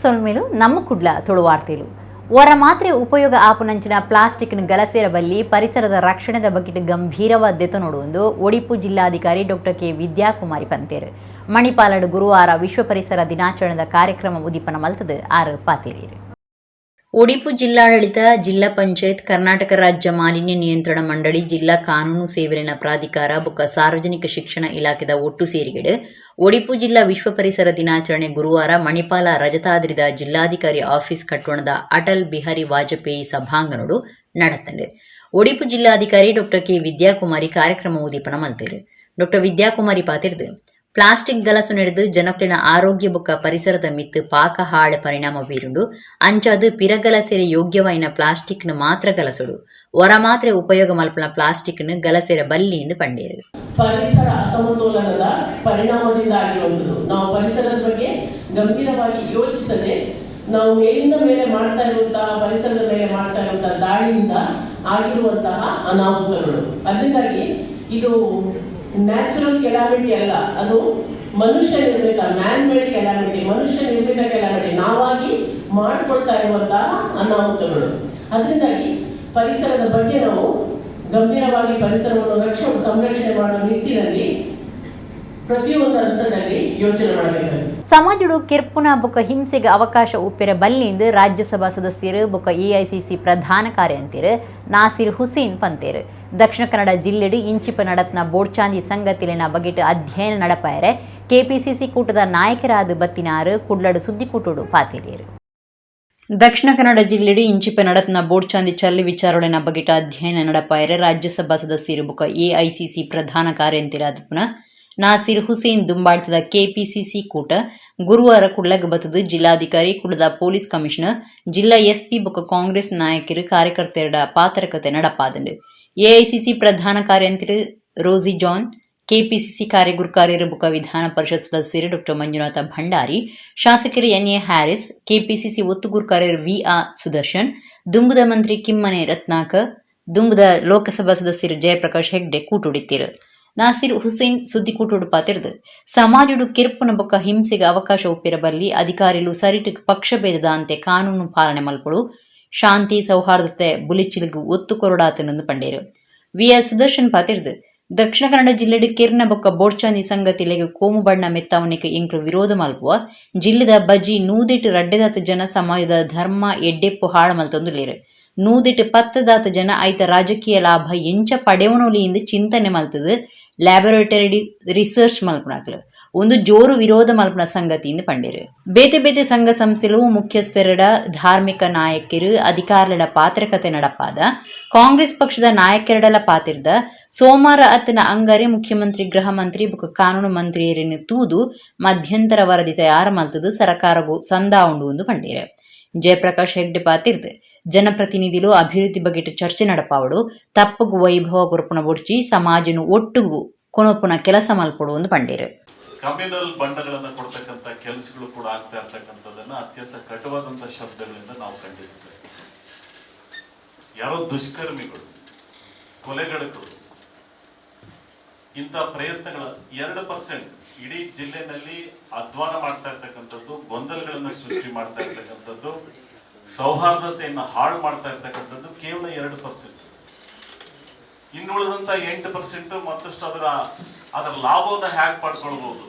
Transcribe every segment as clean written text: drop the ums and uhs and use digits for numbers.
ಸೊಲ್ಮೆಲು ನಮ್ಮ ಕುಡ್ಲ ತುಳುವಾರ್ತೆಲು ಒರ ಮಾತ್ರೆ ಉಪಯೋಗ ಆಪುನಂಚಿನ ಪ್ಲಾಸ್ಟಿಕ್ನ ಗಲಸೆರ ಬಲ್ಲಿ ಪರಿಸರದ ರಕ್ಷಣೆದ ಬಗೆಟ್ ಗಂಭೀರವಾದ ದೆತೊನೊಡು ಒಡಿಪು ಜಿಲ್ಲಾಧಿಕಾರಿ ಡಾಕ್ಟರ್ ಕೆ ವಿದ್ಯಾಕುಮಾರಿ ಪಂತೇರು. ಮಣಿಪಾಲಡ್ ಗುರುವಾರ ವಿಶ್ವ ಪರಿಸರ ದಿನಾಚರಣೆದ ಕಾರ್ಯಕ್ರಮ ಉದ್ದೀಪನ ಮಲ್ತದು ಆರು ಪಾತೇರಿಯರು. ಒಡಿಪು ಜಿಲ್ಲಾಡಳಿತ, ಜಿಲ್ಲಾ ಪಂಚಾಯತ್, ಕರ್ನಾಟಕ ರಾಜ್ಯ ಮಾಲಿನ್ಯ ನಿಯಂತ್ರಣ ಮಂಡಳಿ, ಜಿಲ್ಲಾ ಕಾನೂನು ಸೇವೆಲಿನ ಪ್ರಾಧಿಕಾರ ಬೊಕ್ಕ ಸಾರ್ವಜನಿಕ ಶಿಕ್ಷಣ ಇಲಾಖೆದ ಒಟ್ಟು ಸೇರಿಗೆಡ್ ಒಡಿಪು ಜಿಲ್ಲಾ ವಿಶ್ವ ಪರಿಸರ ದಿನಾಚರಣೆ ಗುರುವಾರ ಮಣಿಪಾಲ ರಜತಾದ್ರಿದ ಜಿಲ್ಲಾಧಿಕಾರಿ ಆಫೀಸ್ ಕಟ್ಟೋಣದ ಅಟಲ್ ಬಿಹಾರಿ ವಾಜಪೇಯಿ ಸಭಾಂಗಣಡು ನಡತಂಡು. ಒಡಿಪು ಜಿಲ್ಲಾಧಿಕಾರಿ ಡಾಕ್ಟರ್ ಕೆ ವಿದ್ಯಾಕುಮಾರಿ ಕಾರ್ಯಕ್ರಮ ಉದ್ದೀಪನ ಮಲ್ತೇರು. ಡಾಕ್ಟರ್ ವಿದ್ಯಾಕುಮಾರಿ ಪಾತಿರ್ದು, ಪ್ಲಾಸ್ಟಿಕ್ ಗಲಸು ನಡೆದು ಜನಕ್ಲೆನ ಆರೋಗ್ಯ ಬೊಕ್ಕ ಪರಿಸರದ ಮಿತ್ತು ಪಾಕ ಹಾಳೆ ಪರಿಣಾಮ ಬೀರುಂಡು. ಅಂಚಾದ್ ಪಿರಗಲಸೆರೆ ಯೋಗ್ಯವಾಯಿನ ಪ್ಲಾಸ್ಟಿಕ್ ನು ಮಾತ್ರ ಗಲಸುಡು, ಒರ ಮಾತ್ರೆ ಉಪಯೋಗ ಮಲ್ಪುನ ಪ್ಲಾಸ್ಟಿಕ್ ನು ಗಲಸೆರೆ ಬಲ್ಲಿ ಎಂದು ಪಂಡೇರು. ಪರಿಸರ ಅಸಮತೋಲನದ ಪರಿಣಾಮದಿಂದ ಆಗಿರುವಂಥದ್ದು. ನಾವು ಪರಿಸರದ ಬಗ್ಗೆ ಗಂಭೀರವಾಗಿ ಯೋಚಿಸದೆ ನಾವು ಮೇಲಿಂದ ಮೇಲೆ ಮಾಡ್ತಾ ಇರುವಂತಹ, ಪರಿಸರದ ಮೇಲೆ ಮಾಡ್ತಾ ಇರುವಂತಹ ದಾಳಿಯಿಂದ ಆಗಿರುವಂತಹ ಅನಾಹುತಗಳು. ಅದರಿಂದಾಗಿ ಇದು ನ್ಯಾಚುರಲ್ ಕೆಲಾಮಿಟಿ ಅಲ್ಲ, ಅದು ಮನುಷ್ಯ ನಿರ್ಮಿತ, ಮ್ಯಾನ್ ಮೇಡ್ ಕೆಲಾಮಿಟಿ, ಮನುಷ್ಯ ನಿರ್ಮಿತ ಕೆಲಾಮಿಟಿ, ನಾವಾಗಿ ಮಾಡ್ಕೊಳ್ತಾ ಇರುವಂತಹ ಅನಾಹುತಗಳು. ಅದರಿಂದಾಗಿ ಪರಿಸರದ ಬಗ್ಗೆ ನಾವು ಗಂಭೀರವಾಗಿ ಪರಿಸರವನ್ನು ಸಂರಕ್ಷಣೆ ಮಾಡುವ ನಿಟ್ಟಿನಲ್ಲಿ ಪ್ರತಿಯೊಂದು ಹಂತದಲ್ಲಿ ಯೋಚನೆ ಮಾಡಬೇಕಾಗಿದೆ. ಸಮಾಜಡು ಕಿರ್ಪುನ ಬೊಕ ಹಿಂಸೆಗೆ ಅವಕಾಶ ಉಪ್ಪಿರ ಬಲ್ಲಿಂದು ರಾಜ್ಯಸಭಾ ಸದಸ್ಯರು ಬೊಕ ಎಐಸಿಸಿ ಪ್ರಧಾನ ಕಾರ್ಯಂತಿರು ನಾಸಿರ್ ಹುಸೇನ್ ಪಂತೇರು. ದಕ್ಷಿಣ ಕನ್ನಡ ಜಿಲ್ಲೆಡು ಇಂಚಿಪ ನಡತ್ನ ಬೋಡ್ಚಾಂದಿ ಸಂಗತಿಲಿನ ಬಗೆಟ್ ಅಧ್ಯಯನ ನಡಪಾಯರೆ ಕೆಪಿಸಿಸಿ ಕೂಟದ ನಾಯಕರಾದ ಬತ್ತಿನಾರು ಕುಡ್ಲಡು ಸುದ್ದಿಕೂಟೋಡು ಪಾತಿರಿಯರು. ದಕ್ಷಿಣ ಕನ್ನಡ ಜಿಲ್ಲೆಡು ಇಂಚಿಪ ನಡತ್ನ ಬೋಡ್ಚಾಂದಿ ಚಲ್ಲಿ ವಿಚಾರೊಳೆನ ಬಗೆಟ ಅಧ್ಯಯನ ನಡಪಾಯರೆ ರಾಜ್ಯಸಭಾ ಸದಸ್ಯರು ಬೊಕ ಎಐಸಿಸಿ ಪ್ರಧಾನ ಕಾರ್ಯಂತಿರಾದ ಪುನಃ ನಾಸಿರ್ ಹುಸೇನ್ ದುಂಬಾಳ್ತದ ಕೆಪಿಸಿಸಿ ಕೂಟ ಗುರುವಾರ ಕುಡ್ಲಗ್ ಬತ್ತದು ಜಿಲ್ಲಾಧಿಕಾರಿ, ಕುಡ್ಲದ ಪೊಲೀಸ್ ಕಮಿಷನರ್, ಜಿಲ್ಲಾ ಎಸ್ಪಿ ಬೊಕ ಕಾಂಗ್ರೆಸ್ ನಾಯಕರು ಕಾರ್ಯಕರ್ತೆಯರ ಪಾತ್ರಕತೆ ನಡಪಾದಂಡು. ಎಐಸಿಸಿ ಪ್ರಧಾನ ಕಾರ್ಯಂತಿರು ರೋಸಿ ಜಾನ್, ಕೆಪಿಸಿಸಿ ಕಾರ್ಯಗುರುಕಾರ್ಯರು ಬೊಕ ವಿಧಾನ ಪರಿಷತ್ ಸದಸ್ಯರು ಡಾಕ್ಟರ್ ಮಂಜುನಾಥ ಭಂಡಾರಿ, ಶಾಸಕರು ಎನ್ಎ ಹ್ಯಾರಿಸ್, ಕೆಪಿಸಿಸಿ ಒತ್ತುಗುರ್ಕಾರ್ಯರು we are Sudarshan, ದುಂಬುದ ಮಂತ್ರಿ ಕಿಮ್ಮನೆ ರತ್ನಾಕರ್, ದುಂಬುದ ಲೋಕಸಭಾ ಸದಸ್ಯರು ಜಯಪ್ರಕಾಶ್ ಹೆಗ್ಡೆ ಕೂಟುಡಿತ್ತಿರು. ನಾಸಿರ್ ಹುಸೇನ್ ಸುದ್ದಿಕೂಟುಡು ಪಾತಿರ್ದು, ಸಮಾಜಡು ಕಿರ್ಪುನ ಬೊಕ್ಕ ಹಿಂಸೆಗೆ ಅವಕಾಶ ಉಪ್ಪಿರಬಲ್ಲಿ, ಅಧಿಕಾರಿಲು ಸರಿಟು ಪಕ್ಷಭೇದದ ಅಂತೆ ಕಾನೂನು ಪಾಲನೆ ಮಲ್ಪಡು, ಶಾಂತಿ ಸೌಹಾರ್ದತೆ ಬುಲಿಚಿಲಿಗು ಒತ್ತು ಕೊರಡಾತನೆಂದು ಪಂಡೇರು. ವಿ ಆರ್ ಸುದರ್ಶನ್ ಪಾತಿರ್ದು, ದಕ್ಷಿಣ ಕನ್ನಡ ಜಿಲ್ಲೆಡ್ ಕಿರ್ನ ಬೊಕ್ಕ ಬೋಡ್ಚಾಂದಿ ಸಂಗತಿಲೆಗ್ ಕೋಮು ಬಣ್ಣ ಮೆತ್ತಾವನಿಗೆ ಎಂಕ್ಲು ವಿರೋಧ ಮಲ್ಪುವ. ಜಿಲ್ಲೆದ ಬಜಿ ನೂದೆಟ್ ರಡ್ಡೆದಾತ್ ಜನ ಸಮಾಜದ ಧರ್ಮ ಎಡ್ಡೆಪ್ಪು ಹಾಳು ಮಲ್ತೊಂದುಲ್ಲೆರ್. 110 ದಾತ್ ಜನ ಐತ ರಾಜಕೀಯ ಲಾಭ ಎಂಚ ಪಡೆವನೊಲಿ ಇಂದು ಚಿಂತನೆ ಮಲ್ತದು ಲ್ಯಾಬೊರೇಟರಿ ರಿಸರ್ಚ್ ಮಲ್ಪುನಕ್ಲು. ಒಂದು ಜೋರು ವಿರೋಧ ಮಲ್ಪುನ ಸಂಗತಿ ಇಂದು ಪಂಡೇರು. ಬೇತೆ ಬೇತೆ ಸಂಘ ಸಂಸ್ಥೆಲು ಮುಖ್ಯಸ್ಥರಡ, ಧಾರ್ಮಿಕ ನಾಯಕರು, ಅಧಿಕಾರಿಗಳ ಪಾತ್ರಕತೆ ನಡಪಾದ. ಕಾಂಗ್ರೆಸ್ ಪಕ್ಷದ ನಾಯಕರಡಲ ಪಾತಿರ್ದ. ಸೋಮವಾರ ಅತ್ತನ ಅಂಗಾರೆ ಮುಖ್ಯಮಂತ್ರಿ, ಗೃಹ ಮಂತ್ರಿ ಬೊಕ್ಕ ಕಾನೂನು ಮಂತ್ರಿಯರನ್ನು ತೂದು ಮಧ್ಯಂತರ ವರದಿ ತಯಾರು ಮಲ್ತದು ಸರಕಾರಗು ಸಂದಾವುಂಡು ಎಂದು ಪಂಡೇರು. ಜಯಪ್ರಕಾಶ್ ಹೆಗ್ಡೆ ಪಾತಿರ್ದು, ಜನಪ್ರತಿನಿಧಿಲು ಅಭಿವೃದ್ಧಿ ಬಗೆಟ್ ಚರ್ಚೆ ನಡಪಾವಡು, ತಪ್ಪುಗು ವೈಭವ ಕೊರ್ಪುನ ಬೊಡ್ಚಿ, ಸಮಾಜನು ಒಟ್ಟುಗು ಕೊನೊಪುನ ಕೆಲಸ ಮಲ್ಪೊಡು ಎಂದು ಪಂಡೇರು. ಕಮ್ಯುನಲ್ ಬಣ್ಣಗಳನ್ನ ಕೊಡ್ತಕ್ಕಂಥ ಕೆಲಸಗಳು ಕೂಡ ಆಗ್ತಾ ಇರ್ತಕ್ಕಂಥದ್ದನ್ನ ಅತ್ಯಂತ ಕಟುವಾದಂಥ ಶಬ್ದಗಳಿಂದ ನಾವು ಖಂಡಿಸ್ತೇವೆ. ಯಾರೋ ದುಷ್ಕರ್ಮಿಗಳು, ಕೊಲೆಗಡಕರು ಇಂಥ ಪ್ರಯತ್ನಗಳ 2% ಇಡೀ ಜಿಲ್ಲೆನಲ್ಲಿ ಅಧ್ವಾನ ಮಾಡ್ತಾ ಇರ್ತಕ್ಕಂಥದ್ದು, ಗೊಂದಲಗಳನ್ನು ಸೃಷ್ಟಿ ಮಾಡ್ತಾ ಇರ್ತಕ್ಕಂಥದ್ದು, ಸೌಹಾರ್ದತೆಯನ್ನು ಹಾಳು ಮಾಡ್ತಾ ಇರ್ತಕ್ಕಂಥದ್ದು ಕೇವಲ 2%. ಇನ್ನುಳಿದಂತ 8% ಮತ್ತಷ್ಟು ಅದರ ಅದರ ಲಾಭವನ್ನು ಹ್ಯಾಕ್ ಪಡ್ಕೊಳ್ಬಹುದು,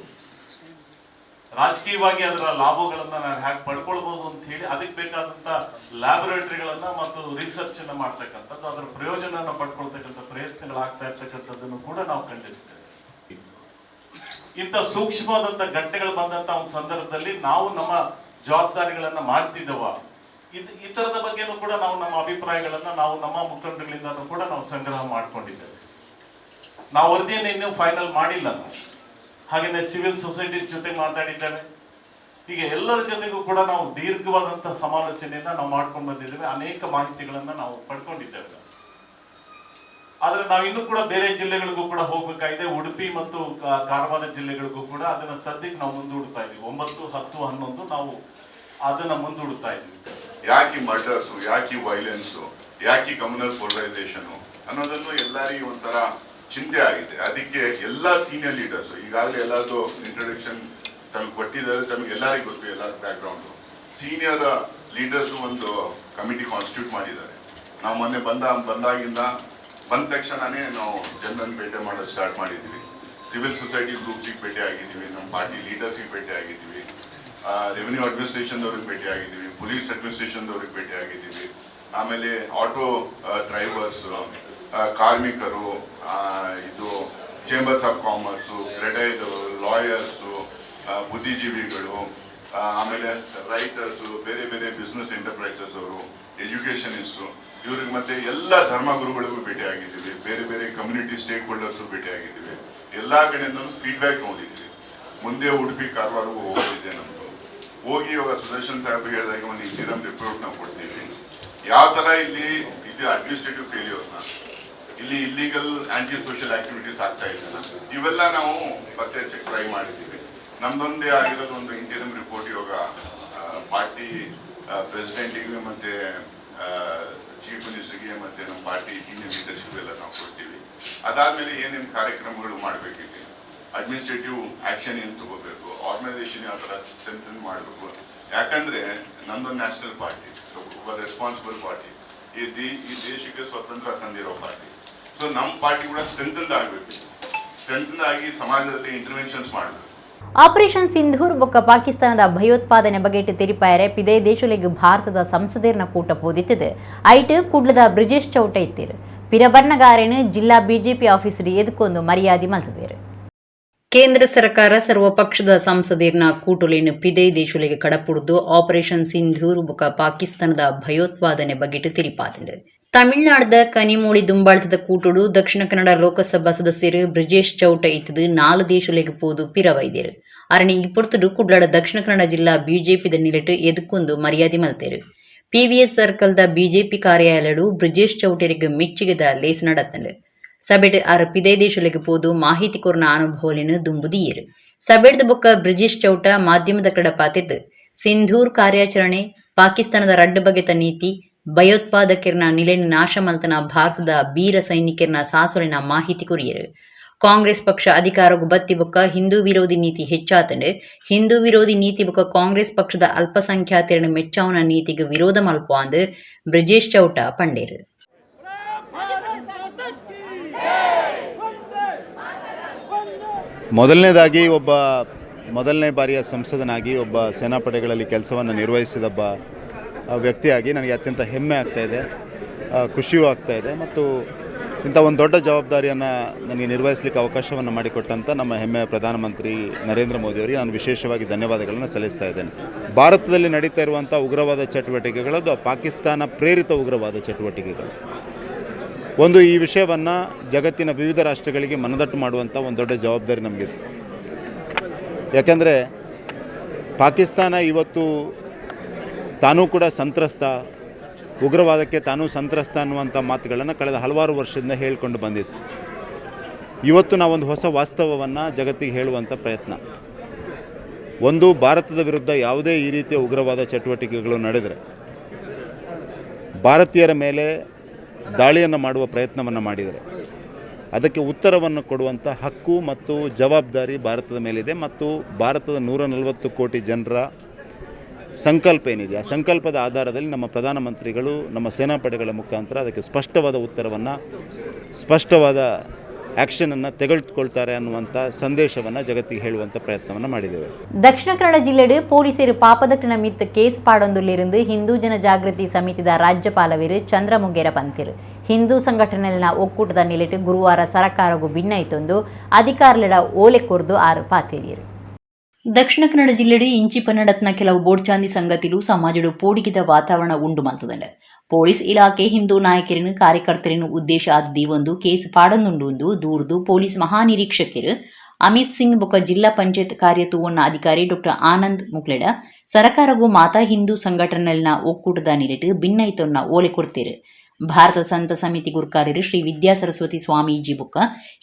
ರಾಜಕೀಯವಾಗಿ ಅದರ ಲಾಭಗಳನ್ನ ನಾವು ಹ್ಯಾಕ್ ಪಡ್ಕೊಳ್ಬಹುದು ಅಂತ ಹೇಳಿ ಅದಕ್ಕೆ ಬೇಕಾದಂತ ಲ್ಯಾಬೊರೇಟರಿಗಳನ್ನ ಮತ್ತು ರಿಸರ್ಚ್ ಅನ್ನ ಮಾಡ್ತಕ್ಕಂಥದ್ದು, ಅದರ ಪ್ರಯೋಜನವನ್ನು ಪಡ್ಕೊಳ್ತಕ್ಕಂಥ ಪ್ರಯತ್ನಗಳಾಗ್ತಾ ಇರ್ತಕ್ಕಂಥದ್ದನ್ನು ಕೂಡ ನಾವು ಖಂಡಿಸ್ತೇವೆ. ಇಂಥ ಸೂಕ್ಷ್ಮವಾದಂಥ ಘಟನೆಗಳು ಬಂದಂತ ಒಂದು ಸಂದರ್ಭದಲ್ಲಿ ನಾವು ನಮ್ಮ ಜವಾಬ್ದಾರಿಗಳನ್ನ ಮಾಡ್ತಿದ್ದವ, ಇದು ಈ ತರದ ಬಗ್ಗೆನೂ ಕೂಡ ನಾವು ನಮ್ಮ ಅಭಿಪ್ರಾಯಗಳನ್ನ ನಾವು ನಮ್ಮ ಮುಖಂಡರುಗಳಿಂದನೂ ಕೂಡ ನಾವು ಸಂಗ್ರಹ ಮಾಡ್ಕೊಂಡಿದ್ದೇವೆ. ನಾವು ವರದಿಯನ್ನು ಇನ್ನೂ ಫೈನಲ್ ಮಾಡಿಲ್ಲ ನಾವು. ಹಾಗೇನೆ ಸಿವಿಲ್ ಸೊಸೈಟೀಸ್ ಜೊತೆ ಮಾತಾಡಿದ್ದೇವೆ. ಈಗ ಎಲ್ಲರ ಜೊತೆಗೂ ಕೂಡ ನಾವು ದೀರ್ಘವಾದಂತಹ ಸಮಾಲೋಚನೆಯನ್ನ ನಾವು ಮಾಡ್ಕೊಂಡು ಬಂದಿದ್ದೇವೆ. ಅನೇಕ ಮಾಹಿತಿಗಳನ್ನ ನಾವು ಪಡ್ಕೊಂಡಿದ್ದೇವೆ. ಆದ್ರೆ ನಾವು ಇನ್ನೂ ಕೂಡ ಬೇರೆ ಜಿಲ್ಲೆಗಳಿಗೂ ಕೂಡ ಹೋಗ್ಬೇಕಾಗಿದೆ. ಉಡುಪಿ ಮತ್ತು ಕಾರವಾರ ಜಿಲ್ಲೆಗಳಿಗೂ ಕೂಡ. ಅದನ್ನ ಸದ್ಯಕ್ಕೆ ನಾವು ಮುಂದೂಡ್ತಾ ಇದೀವಿ. 9, 10, 11 ನಾವು ಅದನ್ನ ಮುಂದೂಡ್ತಾ ಇದೀವಿ. ಯಾಕೆ ಮರ್ಡರ್ಸು, ಯಾಕೆ ವೈಲೆನ್ಸು, ಯಾಕೆ ಕಮ್ಯುನಲ್ ಪೋಲರೈಸೇಷನು ಅನ್ನೋದನ್ನು ಎಲ್ಲರಿಗೂ ಒಂಥರ ಚಿಂತೆ ಆಗಿದೆ. ಅದಕ್ಕೆ ಎಲ್ಲ ಸೀನಿಯರ್ ಲೀಡರ್ಸು ಈಗಾಗಲೇ ಎಲ್ಲರದ್ದು ಇಂಟ್ರೊಡಕ್ಷನ್ ತಮಗೆ ಕೊಟ್ಟಿದ್ದಾರೆ. ತಮಗೆ ಎಲ್ಲರಿಗೂ ಗೊತ್ತು ಎಲ್ಲ ಬ್ಯಾಕ್ಗ್ರೌಂಡು. Senior leaders ಒಂದು ಕಮಿಟಿ ಕಾನ್ಸ್ಟಿಟ್ಯೂಟ್ ಮಾಡಿದ್ದಾರೆ. ನಾವು ಮೊನ್ನೆ ಬಂದಾಗಿಂದ ಬಂದ ತಕ್ಷಣನೇ ನಾವು ಜನರನ್ನು ಭೇಟಿ ಮಾಡೋದು ಸ್ಟಾರ್ಟ್ ಮಾಡಿದ್ದೀವಿ. ಸಿವಿಲ್ ಸೊಸೈಟಿ ಗ್ರೂಪ್ಸಿಗೆ ಭೇಟಿ ಆಗಿದ್ದೀವಿ, ನಮ್ಮ ಪಾರ್ಟಿ ಲೀಡರ್ಸಿಗೆ ಭೇಟಿ ಆಗಿದ್ದೀವಿ, ರೆವಿನ್ಯೂ ಅಡ್ಮಿನಿಸ್ಟ್ರೇಷನ್ದವ್ರಿಗೆ ಭೇಟಿ ಆಗಿದ್ದೀವಿ, ಪೊಲೀಸ್ ಅಡ್ಮಿನಿಸ್ಟ್ರೇಷನ್ದವ್ರಿಗೆ ಭೇಟಿ ಆಗಿದ್ದೀವಿ, ಆಮೇಲೆ ಆಟೋ ಡ್ರೈವರ್ಸು, ಕಾರ್ಮಿಕರು, ಇದು chambers of commerce, ಕ್ರೆಡೈದು, lawyers, ಬುದ್ಧಿಜೀವಿಗಳು, ಆಮೇಲೆ ರೈಟರ್ಸು, ಬೇರೆ ಬೇರೆ ಬಿಸ್ನೆಸ್ ಎಂಟರ್ಪ್ರೈಸಸ್ ಅವರು, ಎಜುಕೇಷನಿಸ್ಟು, ಇವ್ರಿಗೆ ಮತ್ತೆ ಎಲ್ಲ ಧರ್ಮಗುರುಗಳಿಗೂ ಭೇಟಿ ಆಗಿದ್ದೀವಿ, ಬೇರೆ ಬೇರೆ community stake holders ಭೇಟಿ ಆಗಿದ್ದೀವಿ. ಎಲ್ಲ ಕಡೆಯಿಂದಲೂ ಫೀಡ್ಬ್ಯಾಕ್ ನೋಡಿದ್ವಿ. ಮುಂದೆ ಉಡುಪಿ, ಕಾರವಾರಗೂ ಹೋಗೋದಿದೆ ನಮ್ಮದು. ಹೋಗಿ ಇವಾಗ ಸುದರ್ಶನ್ ಸಾಹೇಬ್ ಹೇಳಿದಾಗ ಒಂದು ಇಂಟಿರಮ್ ರಿಪೋರ್ಟ್ ನಾವು ಕೊಡ್ತೀವಿ. ಯಾವ ಥರ ಇಲ್ಲಿ ಇದು ಅಡ್ಮಿನಿಸ್ಟ್ರೇಟಿವ್ ಫೇಲ್ಯೂರ್ನ, ಇಲ್ಲಿ illegal anti social activities ಆಗ್ತಾ ಇದೆಯಲ್ಲ, ಇವೆಲ್ಲ ನಾವು ಪತ್ತೆ ಹಚ್ಚಕ್ಕೆ ಟ್ರೈ ಮಾಡಿದ್ದೀವಿ. ನಮ್ದೊಂದೇ ಆಗಿರೋದು ಒಂದು ಇಂಟಿರಮ್ ರಿಪೋರ್ಟ್ ಇವಾಗ ಪಾರ್ಟಿ ಪ್ರೆಸಿಡೆಂಟಿಗೆ ಮತ್ತು ಚೀಫ್ ಮಿನಿಸ್ಟರ್ಗೆ ಮತ್ತು ನಮ್ಮ party senior leadership ಎಲ್ಲ ನಾವು ಕೊಡ್ತೀವಿ. ಅದಾದಮೇಲೆ ಏನೇನು ಕಾರ್ಯಕ್ರಮಗಳು ಮಾಡಬೇಕಿದೆ, ಅಡ್ಮಿನಿಸ್ಟ್ರೇಟಿವ್ ಆ್ಯಕ್ಷನ್ ಏನು ತಗೋಬೇಕು, ಆರ್ಗನೈಸೇಷನ್ ಯಾವ ಥರ ಸ್ಟ್ರೆಂಥನ್ ಮಾಡಬೇಕು. ಯಾಕಂದರೆ ನಮ್ಮದೊಂದು ನ್ಯಾಷನಲ್ ಪಾರ್ಟಿ, ಒಬ್ಬ ರೆಸ್ಪಾನ್ಸಿಬಲ್ ಪಾರ್ಟಿ, ಈ ದೇಶಕ್ಕೆ ಸ್ವತಂತ್ರ ತಂದಿರೋ ಪಾರ್ಟಿ. ಸೊ ನಮ್ಮ ಪಾರ್ಟಿ ಕೂಡ ಸ್ಟ್ರೆಂಥನ್ ಆಗಬೇಕು, ಸ್ಟ್ರೆಂಥನ್ ಆಗಿ ಸಮಾಜದಲ್ಲಿ ಇಂಟರ್ವೆನ್ಷನ್ಸ್ ಮಾಡಬೇಕು. ಆಪರೇಷನ್ ಸಿಂಧೂರ್ ಬೊಕ್ಕ ಪಾಕಿಸ್ತಾನದ ಭಯೋತ್ಪಾದನೆ ಬಗೆಟ್ ತೆರಿಪಾಯರೆ ಪಿದೆ ದೇಶಲೆಗ್ ಭಾರತದ ಸಂಸದೇರ್ನ ಕೂಟ ಪೋದಿತ್ತದೆ. ಐಟ್ ಕುಡ್ಲದ ಬ್ರಿಜೇಶ್ ಚೌಟ ಇತ್ತೀರು. ಪಿರಬರ್ನಗಾರೇನು ಜಿಲ್ಲಾ ಬಿಜೆಪಿ ಆಫೀಸ್ ಎದುಕೊಂದು ಮರ್ಯಾದೆ ಮಲ್ತದೇರು. ಕೇಂದ್ರ ಸರ್ಕಾರ ಸರ್ವ ಪಕ್ಷದ ಸಂಸದೇರ್ನ ಕೂಟುಲೇನು ಪಿದೆ ದೇಶುಲೆಗ್ ಕಡಪುಡ್ದು ಆಪರೇಷನ್ ಸಿಂಧೂರ್ ಬೊಕ್ಕ ಪಾಕಿಸ್ತಾನದ ಭಯೋತ್ಪಾದನೆ ಬಗೆಟ್ ತೆರಿಪಾತಂಡು. ತಮಿಳುನಾಡದ ಕನಿಮೂಳಿ ದುಂಬಾಳ್ತದ ಕೂಟುಡು ದಕ್ಷಿಣ ಕನ್ನಡ ಲೋಕಸಭಾ ಸದಸ್ಯರು ಬ್ರಿಜೇಶ್ ಚೌಟ ಇತ್ತದು ನಾಲು ದೇಶುಲೆಗ್ ಪೋದು ಪಿರವೈದೇರು. ಅರಣಿ ಇಪ್ಪೊರ್ತುಡು ಕುಡ್ಲಾಡ ದಕ್ಷಿಣ ಕನ್ನಡ ಜಿಲ್ಲಾ ಬಿಜೆಪಿದ ನಿಲೆಟ್ ಎದುಕೊಂದು ಮರ್ಯಾದೆ ಮಲ್ತೇರು. ಪಿವಿಎಸ್ ಸರ್ಕಲ್ದ ಬಿಜೆಪಿ ಕಾರ್ಯಾಲಯಡು ಬ್ರಿಜೇಶ್ ಚೌಟರಿಗೆ ಮೆಚ್ಚುಗೆದ ಲೇಸ್ ನಡತ್ತಂಡು. ಸಭೆಡ್ ಆರ್ ಪಿದೆ ದೇಶುಲೆಗ್ ಪೋದು ಮಾಹಿತಿ ಕೊರ್ನ ಅನುಭವಲಿನ ದುಂಬುದಿಯೇರು. ಸಭೆಡ್ದ ಬೊಕ್ಕ ಬ್ರಿಜೇಶ್ ಚೌಟ ಮಾಧ್ಯಮದ ಕಡ ಪಾತಿದ್ದು, ಸಿಂಧೂರ್ ಕಾರ್ಯಾಚರಣೆ, ಪಾಕಿಸ್ತಾನದ ರಡ್ಡು ಬಗೆತ ನೀತಿ, ಭಯೋತ್ಪಾದಕರ್ನ ನಿಲೆನ್ ನಾಶ ಮಲ್ತನ ಭಾರತದ ವೀರ ಸೈನಿಕರ್ನ ಸಾಸುಲಿನ ಮಾಹಿತಿ ಕೊರಿಯರು. ಕಾಂಗ್ರೆಸ್ ಪಕ್ಷ ಅಧಿಕಾರಗು ಬತ್ತಿ ಬೊಕ್ಕ ಹಿಂದೂ ವಿರೋಧಿ ನೀತಿ ಹೆಚ್ಚಾತಂಡು. ಹಿಂದೂ ವಿರೋಧಿ ನೀತಿ ಬೊಕ್ಕ ಕಾಂಗ್ರೆಸ್ ಪಕ್ಷದ ಅಲ್ಪಸಂಖ್ಯಾತರನ್ನು ಮೆಚ್ಚಾವನ ನೀತಿಗೆ ವಿರೋಧ ಮಲ್ಪ ಅಂದು ಬ್ರಿಜೇಶ್ ಚೌಟ ಪಂಡೇರು. ಮೊದಲನೇದಾಗಿ ಒಬ್ಬ ಮೊದಲನೇ ಬಾರಿಯ ಸಂಸದನಾಗಿ, ಒಬ್ಬ ಸೇನಾಪಡೆಗಳಲ್ಲಿ ಕೆಲಸವನ್ನು ನಿರ್ವಹಿಸಿದೊಬ್ಬ ವ್ಯಕ್ತಿಯಾಗಿ ನನಗೆ ಅತ್ಯಂತ ಹೆಮ್ಮೆ ಆಗ್ತಾಯಿದೆ, ಖುಷಿಯೂ ಆಗ್ತಾಯಿದೆ. ಮತ್ತು ಇಂಥ ಒಂದು ದೊಡ್ಡ ಜವಾಬ್ದಾರಿಯನ್ನು ನನಗೆ ನಿರ್ವಹಿಸಲಿಕ್ಕೆ ಅವಕಾಶವನ್ನು ಮಾಡಿಕೊಟ್ಟಂಥ ನಮ್ಮ ಹೆಮ್ಮೆಯ ಪ್ರಧಾನಮಂತ್ರಿ ನರೇಂದ್ರ ಮೋದಿಯವರಿಗೆ ನಾನು ವಿಶೇಷವಾಗಿ ಧನ್ಯವಾದಗಳನ್ನು ಸಲ್ಲಿಸ್ತಾ ಇದ್ದೇನೆ. ಭಾರತದಲ್ಲಿ ನಡೀತಾ ಇರುವಂಥ ಉಗ್ರವಾದ ಚಟುವಟಿಕೆಗಳು ಪಾಕಿಸ್ತಾನ ಪ್ರೇರಿತ ಉಗ್ರವಾದ ಚಟುವಟಿಕೆಗಳು. ಒಂದು ಈ ವಿಷಯವನ್ನು ಜಗತ್ತಿನ ವಿವಿಧ ರಾಷ್ಟ್ರಗಳಿಗೆ ಮನದಟ್ಟು ಮಾಡುವಂಥ ಒಂದು ದೊಡ್ಡ ಜವಾಬ್ದಾರಿ ನಮಗಿತ್ತು. ಯಾಕೆಂದರೆ ಪಾಕಿಸ್ತಾನ ಇವತ್ತು ತಾನೂ ಕೂಡ ಸಂತ್ರಸ್ತ, ಉಗ್ರವಾದಕ್ಕೆ ತಾನೂ ಸಂತ್ರಸ್ತ ಅನ್ನುವಂಥ ಮಾತುಗಳನ್ನು ಕಳೆದ ಹಲವಾರು ವರ್ಷದಿಂದ ಹೇಳಿಕೊಂಡು ಬಂದಿತ್ತು. ಇವತ್ತು ನಾವೊಂದು ಹೊಸ ವಾಸ್ತವವನ್ನು ಜಗತ್ತಿಗೆ ಹೇಳುವಂಥ ಪ್ರಯತ್ನ. ಒಂದು, ಭಾರತದ ವಿರುದ್ಧ ಯಾವುದೇ ಈ ರೀತಿಯ ಉಗ್ರವಾದ ಚಟುವಟಿಕೆಗಳು ನಡೆದರೆ, ಭಾರತೀಯರ ಮೇಲೆ ದಾಳಿಯನ್ನು ಮಾಡುವ ಪ್ರಯತ್ನವನ್ನು ಮಾಡಿದರೆ ಅದಕ್ಕೆ ಉತ್ತರವನ್ನು ಕೊಡುವಂಥ ಹಕ್ಕು ಮತ್ತು ಜವಾಬ್ದಾರಿ ಭಾರತದ ಮೇಲಿದೆ. ಮತ್ತು ಭಾರತದ 140 ಕೋಟಿ ಜನರ ಸಂಕಲ್ಪ ಏನಿದೆ, ಆ ಸಂಕಲ್ಪದ ಆಧಾರದಲ್ಲಿ ನಮ್ಮ ಪ್ರಧಾನಮಂತ್ರಿಗಳು ನಮ್ಮ ಸೇನಾಪಡೆಗಳ ಮುಖಾಂತರ ಅದಕ್ಕೆ ಸ್ಪಷ್ಟವಾದ ಉತ್ತರವನ್ನು, ಸ್ಪಷ್ಟವಾದ ಆ್ಯಕ್ಷನನ್ನು ತೆಗೆದುಕೊಳ್ತಾರೆ ಅನ್ನುವಂಥ ಸಂದೇಶವನ್ನು ಜಗತ್ತಿಗೆ ಹೇಳುವಂಥ ಪ್ರಯತ್ನವನ್ನು ಮಾಡಿದ್ದೇವೆ. ದಕ್ಷಿಣ ಕನ್ನಡ ಜಿಲ್ಲೆಡು ಪೊಲೀಸರು ಪಾಪದಟ್ಟಿನ ಮಿತ್ತು ಕೇಸ್ ಪಾಡೊಂದುಲ್ಲಿருந்து ಹಿಂದೂ ಜನಜಾಗೃತಿ ಸಮಿತಿದ ರಾಜ್ಯಪಾಲವೀರು ಚಂದ್ರಮುಗೇರ ಪಂತಿರು. ಹಿಂದೂ ಸಂಘಟನೆಯ ಒಕ್ಕೂಟದ ನಿಲೆಟ್ ಗುರುವಾರ ಸರಕಾರಗೂ ಭಿನ್ನೈತೊಂದು ಅಧಿಕಾರಿಗಳ ಓಲೆ ಕೊರ್ದು ಆರು ಪಾತೇರಿಯರು. ದಕ್ಷಿಣ ಕನ್ನಡ ಜಿಲ್ಲೆಡು ಇಂಚಿಪ ನಡತ್ನ ಕೆಲವು ಬೋಡ್ಚಾಂದಿ ಸಂಗತಿಲು ಸಮಾಜಡು ಪೋಡಿಗಿದ ವಾತಾವರಣ ಉಂಡು ಮಲ್ತದಂಡ. ಪೊಲೀಸ್ ಇಲಾಖೆ ಹಿಂದೂ ನಾಯಕರಿನ ಕಾರ್ಯಕರ್ತರಿನ ಉದ್ದೇಶ ಆದ ದೀವೊಂದು ಕೇಸ್ ಪಾಡೊಂದುಂಡು ದೂರ್ದು ಪೊಲೀಸ್ ಮಹಾನಿರೀಕ್ಷಕರು ಅಮಿತ್ ಸಿಂಗ್ ಬೊಕ ಜಿಲ್ಲಾ ಪಂಚಾಯತ್ ಕಾರ್ಯತೂವನ್ನ ಅಧಿಕಾರಿ ಡಾಕ್ಟರ್ ಆನಂದ್ ಮುಕ್ಲೆಡ ಸರಕಾರಗೂ ಮಾತಾ ಹಿಂದೂ ಸಂಘಟನೆಯ ಒಕ್ಕೂಟದ ನಿಲೆಟ್ ಭಿನ್ನೈತೊನ್ನ ಓಲೆ ಕೊಡ್ತೇರು. ಭಾರತ ಸಂತ ಸಮಿತಿ ಗುರ್ಕಾರ್ಯರು ಶ್ರೀ ವಿದ್ಯಾ ಸರಸ್ವತಿ ಸ್ವಾಮೀಜಿ ಬೊಕ್ಕ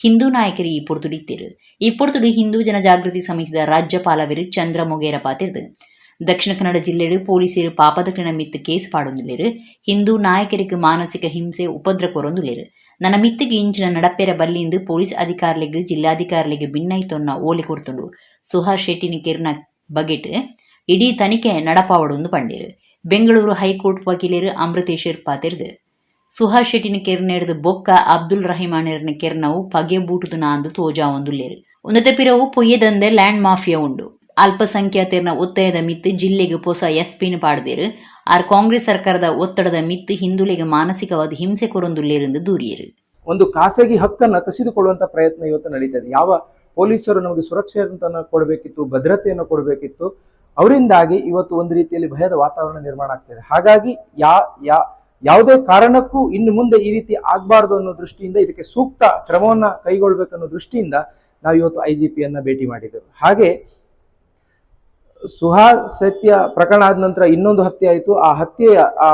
ಹಿಂದೂ ನಾಯಕರು ಈ ಪೊರ್ತುಡಿತ್ತೇರು. ಈ ಪೊರ್ತುಡು ಹಿಂದೂ ಜನಜಾಗೃತಿ ಸಮಿತಿದ ರಾಜ್ಯಪಾಲವರು ಚಂದ್ರ ಮೊಗೇರ ಪಾತಿರ್ದು, ದಕ್ಷಿಣ ಕನ್ನಡ ಜಿಲ್ಲೆಡು ಪೊಲೀಸರು ಪಾಪದಕ್ಕಿನ ಮಿತ್ತು ಕೇಸ್ ಪಾಡೊಂದುಲ್ಲೆರ್. ಹಿಂದೂ ನಾಯಕರಿಗೆ ಮಾನಸಿಕ ಹಿಂಸೆ ಉಪದ್ರ ಕೊರೊಂದುಲ್ಲೆರ್. ನನ್ನ ಮಿತ್ತಿಗೆ ಇಂಚಿನ ನಡಪೆರ ಬಲ್ಲಿಂದು ಪೊಲೀಸ್ ಅಧಿಕಾರಿಗಳಿಗೆ ಜಿಲ್ಲಾಧಿಕಾರಿಗಳಿಗೆ ಭಿನ್ನೈತೊನ್ನ ಓಲೆ ಕೊಡ್ತುಂಡು. ಸುಹಾಸ್ ಶೆಟ್ಟಿನ ಕೆರ್ನ ಬಗೆಟ್ ಇಡೀ ತನಿಖೆ ನಡಪಾವೊಡುಂದು ಪಂಡೆರ್. ಬೆಂಗಳೂರು ಹೈಕೋರ್ಟ್ ವಕೀಲೆರ್ ಅಮೃತೇಶೆರ್ ಪಾತೆರ್ದ್, ಸುಹಾಸ್ ಶೆಟ್ಟಿನ ಕೆರ್ನೆರ್ದ್ ಬೊಕ್ಕ ಅಬ್ದುಲ್ ರಹಿಮಾನೆರ್ನ ಕೆರ್ನವು ಪಗೆ ಬೂಟುದುನಾಂದ್ ತೋಜಾವೊಂದುಲ್ಲೆರ್. ಉಂದೆತ ಪಿರವು ಪೊಯ್ಯೆದಂದೆ ಲ್ಯಾಂಡ್ ಮಾಫಿಯಾ ಉಂಡು. ಅಲ್ಪಸಂಖ್ಯಾತೆರ್ನ ಒತ್ತಾಯದ ಮಿತ್ತ್ ಜಿಲ್ಲೆಗ್ ಪೊಸ ಎಸ್ಪಿನ್ ಪಾಡ್ದೆರ್. ಆರ್ ಕಾಂಗ್ರೆಸ್ ಸರ್ಕಾರದ ಒತ್ತಡದ ಮಿತ್ತ್ ಹಿಂದೂಲೆಗ್ ಮಾನಸಿಕವಾದ್ ಹಿಂಸೆ ಕೊರೊಂದುಲ್ಲೆರ್ ಎಂದು ದೂರಿಯೆರ್. ಒಂದು ಖಾಸಗಿ ಹಕ್ಕನ್ನು ಕಸಿದುಕೊಳ್ಳುವಂತ ಪ್ರಯತ್ನ ಇವತ್ತು ನಡೀತಾ ಇದೆ. ಯಾವ ಪೊಲೀಸರು ನಮಗೆ ಸುರಕ್ಷೆಯನ್ನು ಕೊಡಬೇಕಿತ್ತು, ಭದ್ರತೆಯನ್ನು ಕೊಡಬೇಕಿತ್ತು, ಅವರಿಂದಾಗಿ ಇವತ್ತು ಒಂದು ರೀತಿಯಲ್ಲಿ ಭಯದ ವಾತಾವರಣ ನಿರ್ಮಾಣ ಆಗ್ತಿದೆ. ಹಾಗಾಗಿ ಯಾ ಯಾ ಯಾವುದೇ ಕಾರಣಕ್ಕೂ ಇನ್ನು ಮುಂದೆ ಈ ರೀತಿ ಆಗಬಾರ್ದು ಅನ್ನೋ ದೃಷ್ಟಿಯಿಂದ, ಇದಕ್ಕೆ ಸೂಕ್ತ ಕ್ರಮವನ್ನ ಕೈಗೊಳ್ಬೇಕು ಅನ್ನೋ ದೃಷ್ಟಿಯಿಂದ ನಾವು ಇವತ್ತು ಐಜಿಪಿಯನ್ನ ಭೇಟಿ ಮಾಡಿದ್ದೆವು. ಹಾಗೆ ಸುಹಾಸ್ ಹತ್ಯೆ ಪ್ರಕರಣ ಆದ ನಂತರ ಇನ್ನೊಂದು ಹತ್ಯೆ ಆಯಿತು. ಆ ಹತ್ಯೆಯ ಆ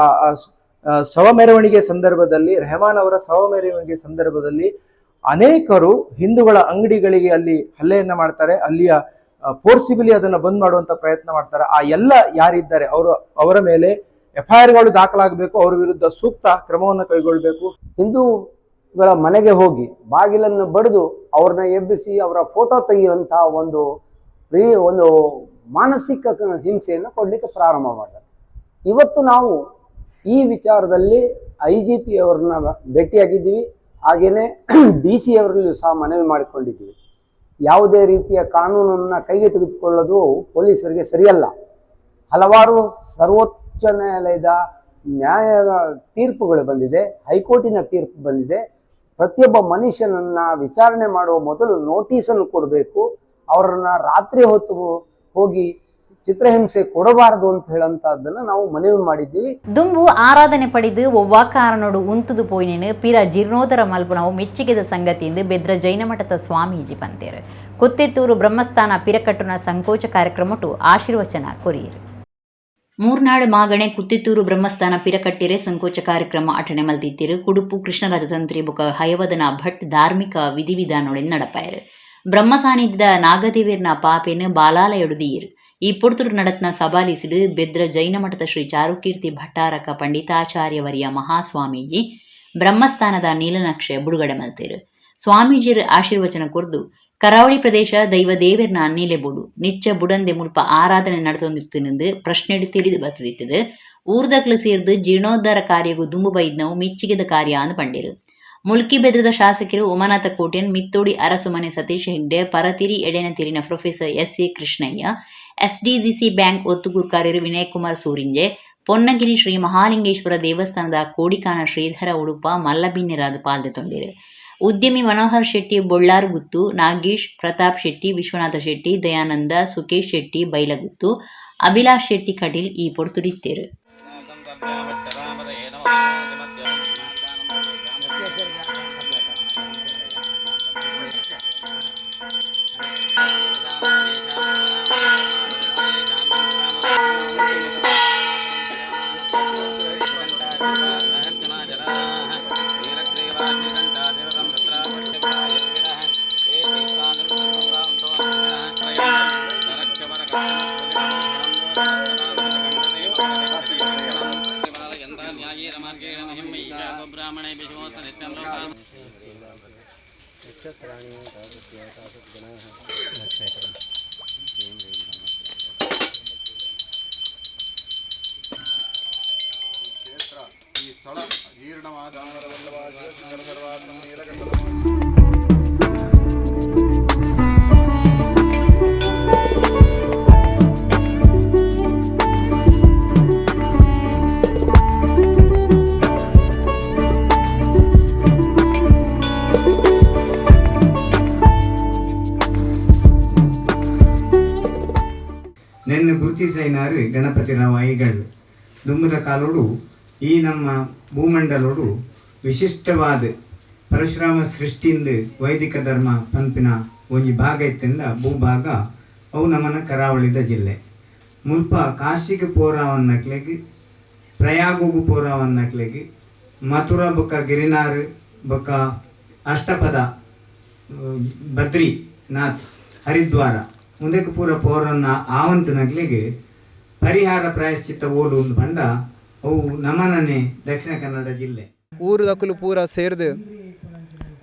ಶವ ಮೆರವಣಿಗೆ ಸಂದರ್ಭದಲ್ಲಿ, ರೆಹಮಾನ್ ಅವರ ಶವ ಮೆರವಣಿಗೆ ಸಂದರ್ಭದಲ್ಲಿ ಅನೇಕರು ಹಿಂದೂಗಳ ಅಂಗಡಿಗಳಿಗೆ ಅಲ್ಲಿ ಹಲ್ಲೆಯನ್ನ ಮಾಡ್ತಾರೆ. ಅಲ್ಲಿಯ ಫೋರ್ಸಿಬಿಲಿ ಅದನ್ನ ಬಂದ್ ಮಾಡುವಂತ ಪ್ರಯತ್ನ ಮಾಡ್ತಾರೆ. ಆ ಎಲ್ಲ ಯಾರಿದ್ದಾರೆ ಅವರು ಅವರ ಮೇಲೆ ಎಫ್ಐಆರ್ಗಳು ದಾಖಲಾಗಬೇಕು, ಅವರ ವಿರುದ್ಧ ಸೂಕ್ತ ಕ್ರಮವನ್ನು ಕೈಗೊಳ್ಳಬೇಕು. ಹಿಂದೂಗಳ ಮನೆಗೆ ಹೋಗಿ ಬಾಗಿಲನ್ನು ಬಡಿದು ಅವ್ರನ್ನ ಎಬ್ಬಿಸಿ ಅವರ ಫೋಟೋ ತೆಗೆಯುವಂತಹ ಒಂದು ಮಾನಸಿಕ ಹಿಂಸೆಯನ್ನು ಕೊಡಲಿಕ್ಕೆ ಪ್ರಾರಂಭ ಮಾಡ್ತಾರೆ. ಇವತ್ತು ನಾವು ಈ ವಿಚಾರದಲ್ಲಿ ಐಜಿಪಿ ಅವರನ್ನ ಭೇಟಿಯಾಗಿದ್ದೀವಿ. ಹಾಗೆಯೇ ಡಿಸಿ ಅವರಲ್ಲೂ ಸಹ ಮನವಿ ಮಾಡಿಕೊಂಡಿದ್ದೀವಿ. ಯಾವುದೇ ರೀತಿಯ ಕಾನೂನನ್ನು ಕೈಗೆ ತೆಗೆದುಕೊಳ್ಳೋದು ಪೊಲೀಸರಿಗೆ ಸರಿಯಲ್ಲ. ಹಲವಾರು ಸರ್ವೋಚ್ಚ ನ್ಯಾಯಾಲಯದ ನ್ಯಾಯ ತೀರ್ಪುಗಳು ಬಂದಿದೆ, ಹೈಕೋರ್ಟಿನ ತೀರ್ಪು ಬಂದಿದೆ. ಪ್ರತಿಯೊಬ್ಬ ಮನುಷ್ಯನನ್ನು ವಿಚಾರಣೆ ಮಾಡುವ ಮೊದಲು ನೋಟಿಸನ್ನು ಕೊಡಬೇಕು. ಅವರನ್ನು ರಾತ್ರಿ ಹೊತ್ತು ಹೋಗಿ ಚಿತ್ರಹಿಂಸೆ ಕೊಡಬಾರದು ಅಂತ ಹೇಳಂತದ್ದನ್ನು ನಾವು ಮನವಿ ಮಾಡಿದ್ದೀವಿ. ದುಂಬು ಆರಾಧನೆ ಪಡೆದು ಒವ್ವಾ ಕಾರಣೋಡು ಉಂತುದು ಪೋಯಿನೇನು ಪಿರ ಜೀರ್ಣೋದರ ಮಲ್ಪುನವು ಮೆಚ್ಚಿಗೆದ ಸಂಗತಿಯಿಂದ ಬೆದ್ರ ಜೈನ ಮಠದ ಸ್ವಾಮೀಜಿ ಪಂತೇರು. ಕೊತ್ತೆತ್ತೂರು ಬ್ರಹ್ಮಸ್ಥಾನ ಪಿರಕಟ್ಟುನ ಸಂಕೋಚ ಕಾರ್ಯಕ್ರಮಟು ಆಶೀರ್ವಚನ ಕೊರಿಯರು. ಮೂರ್ನಾಡು ಮಾಗಣೆ ಕುತ್ತಿತ್ತೂರು ಬ್ರಹ್ಮಸ್ಥಾನ ಪಿರಕಟ್ಟಿರೆ ಸಂಕೋಚ ಕಾರ್ಯಕ್ರಮ ಅಟಣೆ ಮಲ್ತಿತ್ತಿರು. ಕುಡುಪು ಕೃಷ್ಣರಾಜತಂತ್ರಿ ಬೊಕ ಹಯವದನ ಭಟ್ ಧಾರ್ಮಿಕ ವಿಧಿವಿಧಾನೊಳೆನ್ ನಡಪಾಯರು. ಬ್ರಹ್ಮ ಸಾನ್ನಿಧ್ಯದ ನಾಗದೇವಿರ್ನ ಪಾಪೆನ್ ಬಾಲಾಲಯೊಡು ಈ ಪೊರ್ತುಡು ನಡತ್ನ ಸಬಾಲಿಸಿಡು ಬೆದ್ರ ಜೈನ ಮಠದ ಶ್ರೀ ಚಾರುಕೀರ್ತಿ ಭಟ್ಟಾರಕ ಪಂಡಿತಾಚಾರ್ಯವರಿಯ ಮಹಾಸ್ವಾಮೀಜಿ ಬ್ರಹ್ಮಸ್ಥಾನದ ನೀಲನಕ್ಷೆ ಬುಡುಗಡೆ ಮಲ್ತೇರು. ಸ್ವಾಮೀಜಿರ್ ಆಶೀರ್ವಚನ ಕೊರ್ದು ಕರಾವಳಿ ಪ್ರದೇಶ ದೈವ ದೇವೆರ್ನ ನೀಲೆಬುಡು ನಿಚ್ಚ ಬುಡಂದೆ ಮುಲ್ಪ ಆರಾಧನೆ ನಡತೊಂದಿತ್ತಿನಿಂದು ಪ್ರಶ್ನೆಡು ತಿಳಿದು ಬತ್ತದಿತ್ತದು. ಊರ್ದಕ್ಲು ಸೇರ್ದು ಜೀರ್ಣೋದ್ಧಾರ ಕಾರ್ಯಗು ದುಂಬು ಬೈದ್ನವು ಮೆಚ್ಚಿಗೆದ ಕಾರ್ಯ ಅಂದ್ ಪಂಡಿರು. ಮುಲ್ಕಿ ಬೆದ್ರದ ಶಾಸಕರು Umanatha Kotian, ಮಿತ್ತೋಡಿ ಅರಸುಮನೆ Satish Hegde, ಪರತಿರಿ ಎಡೆನ ತಿರಿನ professor S A Krishnaiah, SDGC bank ಒತ್ತುಗುರ್ಕಾರ್ಯರು Vinay Kumar Surinje, ಪೊನ್ನಗಿರಿ Shri Mahalingeshwara ದೇವಸ್ಥಾನದ ಕೋಡಿಕಾನ ಶ್ರೀಧರ ಉಡುಪ ಮಲ್ಲಬಿನ್ನೆರಾದ ಪಾಲ್ದೆ ತೊಂದಿರು. ಉದ್ಯಮಿ ಮನೋಹರ್ ಶೆಟ್ಟಿ ಬೊಳ್ಳಾರ್ಗುತ್ತು, ನಾಗೇಶ್, ಪ್ರತಾಪ್ ಶೆಟ್ಟಿ, ವಿಶ್ವನಾಥ ಶೆಟ್ಟಿ, ದಯಾನಂದ, ಸುಕೇಶ್ ಶೆಟ್ಟಿ ಬೈಲಗುತ್ತು, ಅಭಿಲಾಷ್ ಶೆಟ್ಟಿ ಕಟೀಲ್ ಈ ಪೊರ್ತುಡಿತ್ತೇರು. ನೆನ್ನೆ ಗುರುತಿಸೈನಾರು ಗಣಪತಿರಾವ್ ಐಗಳು ದುಮ್ಮದ ಕಾಲೋಡು ಈ ನಮ್ಮ ಭೂಮಂಡಲೋಡು ವಿಶಿಷ್ಟವಾದ ಪರಶುರಾಮ ಸೃಷ್ಟಿಯಿಂದ ವೈದಿಕ ಧರ್ಮ ಪಂಪಿನ ಒಂಜಿ ಭಾಗ ಇತ್ತಿಂದ ಭೂಭಾಗ ಅವು ನಮ್ಮನ ಕರಾವಳಿದ ಜಿಲ್ಲೆ. ಮುಲ್ಪ ಕಾಶಿಗೆ ಪೋರಾವನ್ನಕ್ಲೆಗ್, ಪ್ರಯಾಗಗು ಪೋರಾವನ್ನಕ್ಲೆಗ್, ಮಥುರಾ ಬೊಕ್ಕ ಗಿರಿನಾರ್ ಬೊಕ್ಕ ಅಷ್ಟಪದ ಬದ್ರಿ ನಾಥ್ ಹರಿದ್ವಾರ ಮುಂದಕ್ಕೆ ಪೂರ ಪೋರನ್ನ ಆವಂತನಗ್ಲಿಗೆ ಪರಿಹಾರ ಪ್ರಾಯಶ್ಚಿತ್ತ ಓಡು ಒಂದು ಪಂಡ ಅವು ನಮನನೆ ದಕ್ಷಿಣ ಕನ್ನಡ ಜಿಲ್ಲೆ. ಊರುದಕುಲು ಪೂರ ಸೇರ್ದು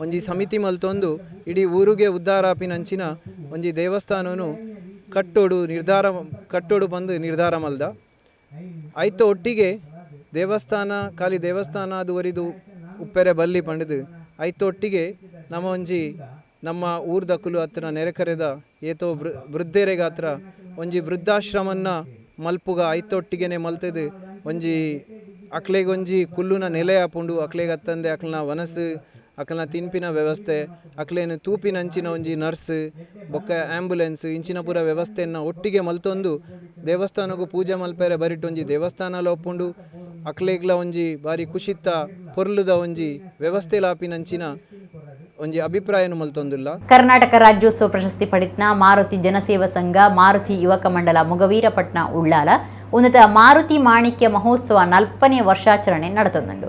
ಒಂಜಿ ಸಮಿತಿ ಮಲ್ತೊಂದು ಇಡೀ ಊರಿಗೆ ಉದ್ಧಾರ ಆಪಿನಂಚಿನ ಒಂಜಿ ದೇವಸ್ಥಾನನು ಕಟ್ಟೋಡು ನಿರ್ಧಾರ ಕಟ್ಟೋಡು ಬಂದು ನಿರ್ಧಾರ ಮಲ್ದ. ಐತ ಒಟ್ಟಿಗೆ ದೇವಸ್ಥಾನ ಖಾಲಿ ದೇವಸ್ಥಾನ ಅದು ಒರಿದು ಉಪ್ಪೆರೆ ಬಲ್ಲಿ ಪಂಡುದು ಐತ ಒಟ್ಟಿಗೆ ನಮ್ಮ ಒಂಜಿ ನಮ್ಮ ಊರ್ದಕುಲು ಹತ್ರ ನೆರೆಕರೆದ ಏತೋ ವೃದ್ಧೆರೆಗಾತ್ರ ಒಂಜಿ ವೃದ್ಧಾಶ್ರಮನ್ನ ಮಲ್ಪುಗ ಐತ ಒಟ್ಟಿಗೆನೆ ಮಲ್ತದು ಒಂಜಿ ಅಕ್ಲೆಗೊಂಜಿ ಕುಲ್ಲುನ ನೆಲೆ ಆಪುಂಡು. ಅಕ್ಲೆಗ್ ಅತ್ತಂದೆ ಅಕ್ಲ್ನ ವನಸು ಅಕ್ಲ್ನ ತಿನ್ಪಿನ ವ್ಯವಸ್ಥೆ ಅಕ್ಲೇನು ತೂಪಿನ ಅಂಚಿನ ಒಂಜಿ ನರ್ಸ್ ಬೊಕ್ಕ ಆಂಬ್ಯುಲೆನ್ಸ್ ಇಂಚಿನ ಪೂರ ವ್ಯವಸ್ಥೆಯನ್ನು ಒಟ್ಟಿಗೆ ಮಲ್ತೊಂದು ದೇವಸ್ಥಾನಗು ಪೂಜೆ ಮಲ್ಪೆರೆ ಬರಿಟ್ ಒಂಜಿ ದೇವಸ್ಥಾನಲ ಒಪ್ಪುಂಡು. ಅಕ್ಲೆಗ್ಲ ಒಂಜಿ ಬಾರಿ ಖುಷಿತ್ತ ಪೊರ್ಲುದ ಒಂಜಿ ವ್ಯವಸ್ಥೆ ಲಾಪಿನಂಚಿನ ಒಂಜಿ ಅಭಿಪ್ರಾಯನು ಮಲ್ತೊಂದುಲ್ಲ. ಕರ್ನಾಟಕ ರಾಜ್ಯೋತ್ಸವ ಪ್ರಶಸ್ತಿ ಪಡಿತ್ನ ಮಾರುತಿ ಜನಸೇವಾ ಸಂಘ ಮಾರುತಿ ಯುವಕ ಮಂಡಲ ಮೊಗವೀರಪಟ್ನ ಉಳ್ಳಾಲ ಉನ್ನತ ಮಾರುತಿ ಮಾಣಿಕ್ಯ ಮಹೋತ್ಸವ 40ನೇ ವರ್ಷಾಚರಣೆ ನಡೆತೊಂದುಂಡು.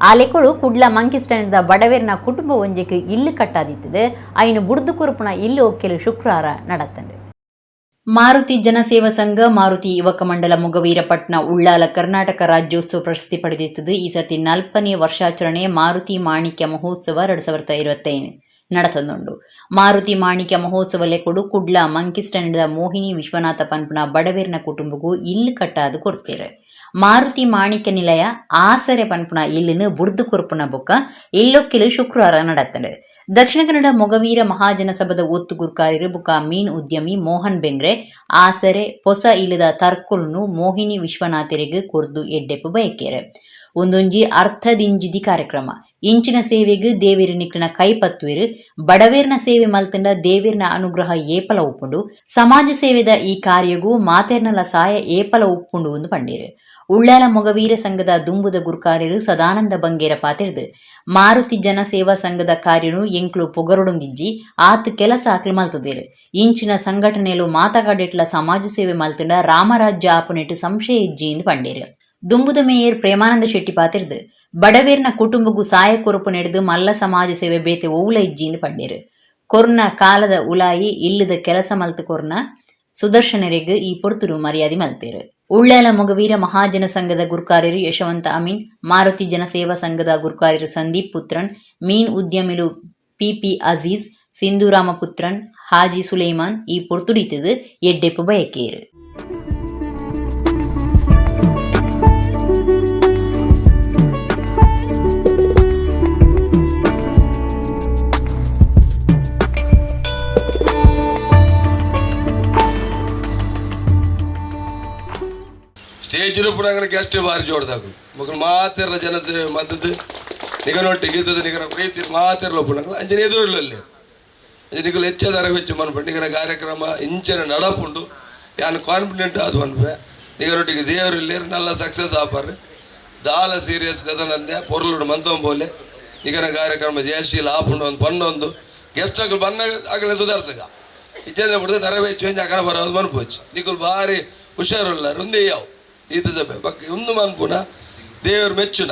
ಆಲೆಕೊಡು ಕುಡ್ಲ ಮಂಕಿ ಸ್ಟ್ಯಾಂಡ್ ಬಡವೇರ್ನ ಕುಟುಂಬ ಒಂಜೆಕ್ ಇಲ್ಲು ಕಟ್ಟಾದಿತ್ತದೆ. ಐನು ಬುಡ್ದು ಕುರುಪುನ ಇಲ್ಲು ಒಕ್ಕೆಲು ಶುಕ್ರವಾರ ನಡತಂಡು. ಮಾರುತಿ ಜನಸೇವಾ ಸಂಘ ಮಾರುತಿ ಯುವಕ ಮಂಡಲ ಮೊಗವೀರಪಟ್ನ ಉಳ್ಳಾಲ ಕರ್ನಾಟಕ ರಾಜ್ಯೋತ್ಸವ ಪ್ರಶಸ್ತಿ ಪಡೆದಿತ್ತದು. ಈ ಸರ್ತಿ 40ನೇ ವರ್ಷಾಚರಣೆ ಮಾರುತಿ ಮಾಣಿಕ್ಯ ಮಹೋತ್ಸವ 2025 ನಡತೊಂದುಂಡು. ಮಾರುತಿ ಮಾಣಿಕ್ಯ ಮಹೋತ್ಸವ ಲೆಕೊಡು ಕುಡ್ಲ ಮಂಕಿ ಸ್ಟ್ಯಾಂಡ್ ಮೋಹಿನಿ ವಿಶ್ವನಾಥ ಪನ್ಪುನ ಬಡವೇರ್ನ ಕುಟುಂಬಗೂ ಇಲ್ಲು ಕಟ್ಟಾದು ಕೊಡ್ತೇರೆ. ಮಾರುತಿ ಮಾಣಿಕ್ಯ ನಿಲಯ ಆಸರೆ ಪನ್ಪುನ ಇಲ್ಲಿನ ಬುರ್ದು ಕೊರ್ಪುನ ಬೊಕ್ಕ ಇಲ್ಲೊಕ್ಕಿಲು ಶುಕ್ರವಾರ ನಡತ್ತಂಡು. ದಕ್ಷಿಣ ಕನ್ನಡ ಮೊಗವೀರ ಮಹಾಜನ ಸಭದ ಒತ್ತು ಗುರ್ಕಾರಿರು ಬುಕ್ಕ ಮೀನ್ ಉದ್ಯಮಿ ಮೋಹನ್ ಬೆಂಗ್ರೆ ಆಸರೆ ಪೊಸ ಇಲ್ಲದ ತರ್ಕೊಲ್ನು ಮೋಹಿನಿ ವಿಶ್ವನಾಥರಿಗೆ ಕೊರ್ದು ಎಡ್ಡೆಪ್ಪು ಬಯಕೇರೆ. ಒಂದೊಂಜಿ ಅರ್ಥದಿಂಜಿದಿ ಕಾರ್ಯಕ್ರಮ. ಇಂಚಿನ ಸೇವೆಗೆ ದೇವಿರು ನಿಕ್ಲಿನ ಕೈಪತ್ತುವಿರು. ಬಡವೇರ್ನ ಸೇವೆ ಮಲ್ತಂಡ ದೇವಿರ್ನ ಅನುಗ್ರಹ ಏಪಲ ಉಪ್ಪುಂಡು. ಸಮಾಜ ಸೇವೆದ ಈ ಕಾರ್ಯಗೂ ಮಾತೆರ್ನಲ ಸಾಯ ಏಪಲ ಉಪ್ಪುಂಡು ಎಂದು ಪಂಡೀರು. ಉಳ್ಳಾಲ ಮೊಗವೀರ ಸಂಘದ ದುಂಬುದ ಗುರ್ಕಾರ್ಯರು ಸದಾನಂದ ಬಂಗೇರ ಪಾತಿರ್ದು ಮಾರುತಿ ಜನ ಸೇವಾ ಸಂಘದ ಕಾರ್ಯನು ಎಂಕ್ಲು ಪೊಗರೊಡೊಂದಿಜ್ಜಿ ಆತ್ ಕೆಲಸ ಆಕ್ಲು ಮಲ್ತದೇರು. ಇಂಚಿನ ಸಂಘಟನೆಲು ಮಾತಗಾಡೆಟ್ಲ ಸಮಾಜ ಸೇವೆ ಮಲ್ತಂಡ ರಾಮರಾಜ್ಯ ಆಪುನೆಟ್ಟು ಸಂಶಯ ಇಜ್ಜಿ ಎಂದು ಪಂಡೇರು. ದುಂಬುದ ಮೇಯರ್ ಪ್ರೇಮಾನಂದ ಶೆಟ್ಟಿ ಪಾತಿರ್ದು ಬಡವೇರ್ನ ಕುಟುಂಬಗೂ ಸಾಯ ಕೊರಪು ನೆಡೆದು ಮಲ್ಲ ಸಮಾಜ ಸೇವೆ ಬೇತೆ ಓವುಲ ಇಜ್ಜಿ ಎಂದು ಪಂಡೇರು. ಕೊರ್ನ ಕಾಲದ ಉಲಾಯಿ ಇಲ್ಲದ ಕೆಲಸ ಮಲ್ತು ಕೊರ್ನ ಸುದರ್ಶನರಿಗೆ ಈ ಪೊರ್ತುಡು ಮರ್ಯಾದೆ ಮಲ್ತೇರು. ಉಳ್ಳಾಲ ಮೊಗವೀರ ಮಹಾಜನ ಸಂಘದ ಗುರ್ಕಾರ್ಯರು ಯಶವಂತ ಅಮೀನ್, ಮಾರುತಿ ಜನಸೇವಾ ಸಂಘದ ಗುರ್ಕಾರ್ಯರು ಸಂದೀಪ್ ಪುತ್ರನ್, ಮೀನ್ ಉದ್ಯಮಿಲು ಪಿಪಿ ಅಜೀಜ್, ಸಿಂಧುರಾಮ ಪುತ್ರನ್, ಹಾಜಿ ಸುಲೈಮಾನ್ ಈ ಪೊರ್ತುಡಿತದು ಎಡ್ಡೆಪ್ಪು ಬಯಕೇರು. ಸ್ಟೇಜ್ ಪುಡಂಗನ ಗೆಸ್ಟ್ ಬಾರಿ ಜೋಡ್ದಾಕು ಮೊಕಲು ಮಾತಿರಲ ಜನಸೇವೆ ಮದ್ದದ್ದು ನಿಗನೊಟ್ಟಿಗೆ ಇದ್ದದ್ದು ನಿಗನ ಪ್ರೀತಿ ಮಾತಿರಲ ಪುಣಂಗಲ ಅಂಚನೆ ಎದುರುಳ್ಳಿ ಅಂಚೆ ನಿಗಲು ಹೆಚ್ಚ ಹೆಚ್ಚು ಮನ್ಪು ನಿಗನ ಕಾರ್ಯಕ್ರಮ ಇಂಚನ ನಡಪುಂಡು ಯಾನ್ ಕಾನ್ಫಿಡೆಂಟ್ ಅದು ಮನ್ಪೆ ನಿಗನೊಟ್ಟಿಗೆ ದೇವರು ಇಲ್ಲಿ ನಲ್ಲ ಸಕ್ಸಸ್ ಆಪರ್ ದಾಲ ಸೀರಿಯಸ್ ದದನಂದೆ ಪೊರ್ಲುಡು ಮಂತೊಂಬೋಲೆ ನಿಗನ ಕಾರ್ಯಕ್ರಮ ಜಯಶೀಲ ಆಪುಂಡು ಒಂದು ಪನ್ನೊಂದು ಗೆಸ್ಟ್ ಅಗಲು ಬನ್ನ ಅಗಲ ಸುಧಾರಿಸಗ ಇಜ್ಜಂದ್ರೆ ಬಿಡ್ದೆ ತರಬೇಚು ಎಂಜ ಅಕನ ಬರೋದು ಮನ್ಪೋಚ್ ನಿಕುಲು ಬಾರಿ ಹುಷಾರುಲ್ಲ ರುಂದೆ ಯಾವ ಈತ ಸಭೆ ಬಕ್ ಒಂದು ಮನ್ಪುನ ದೇವರು ಮೆಚ್ಚುನ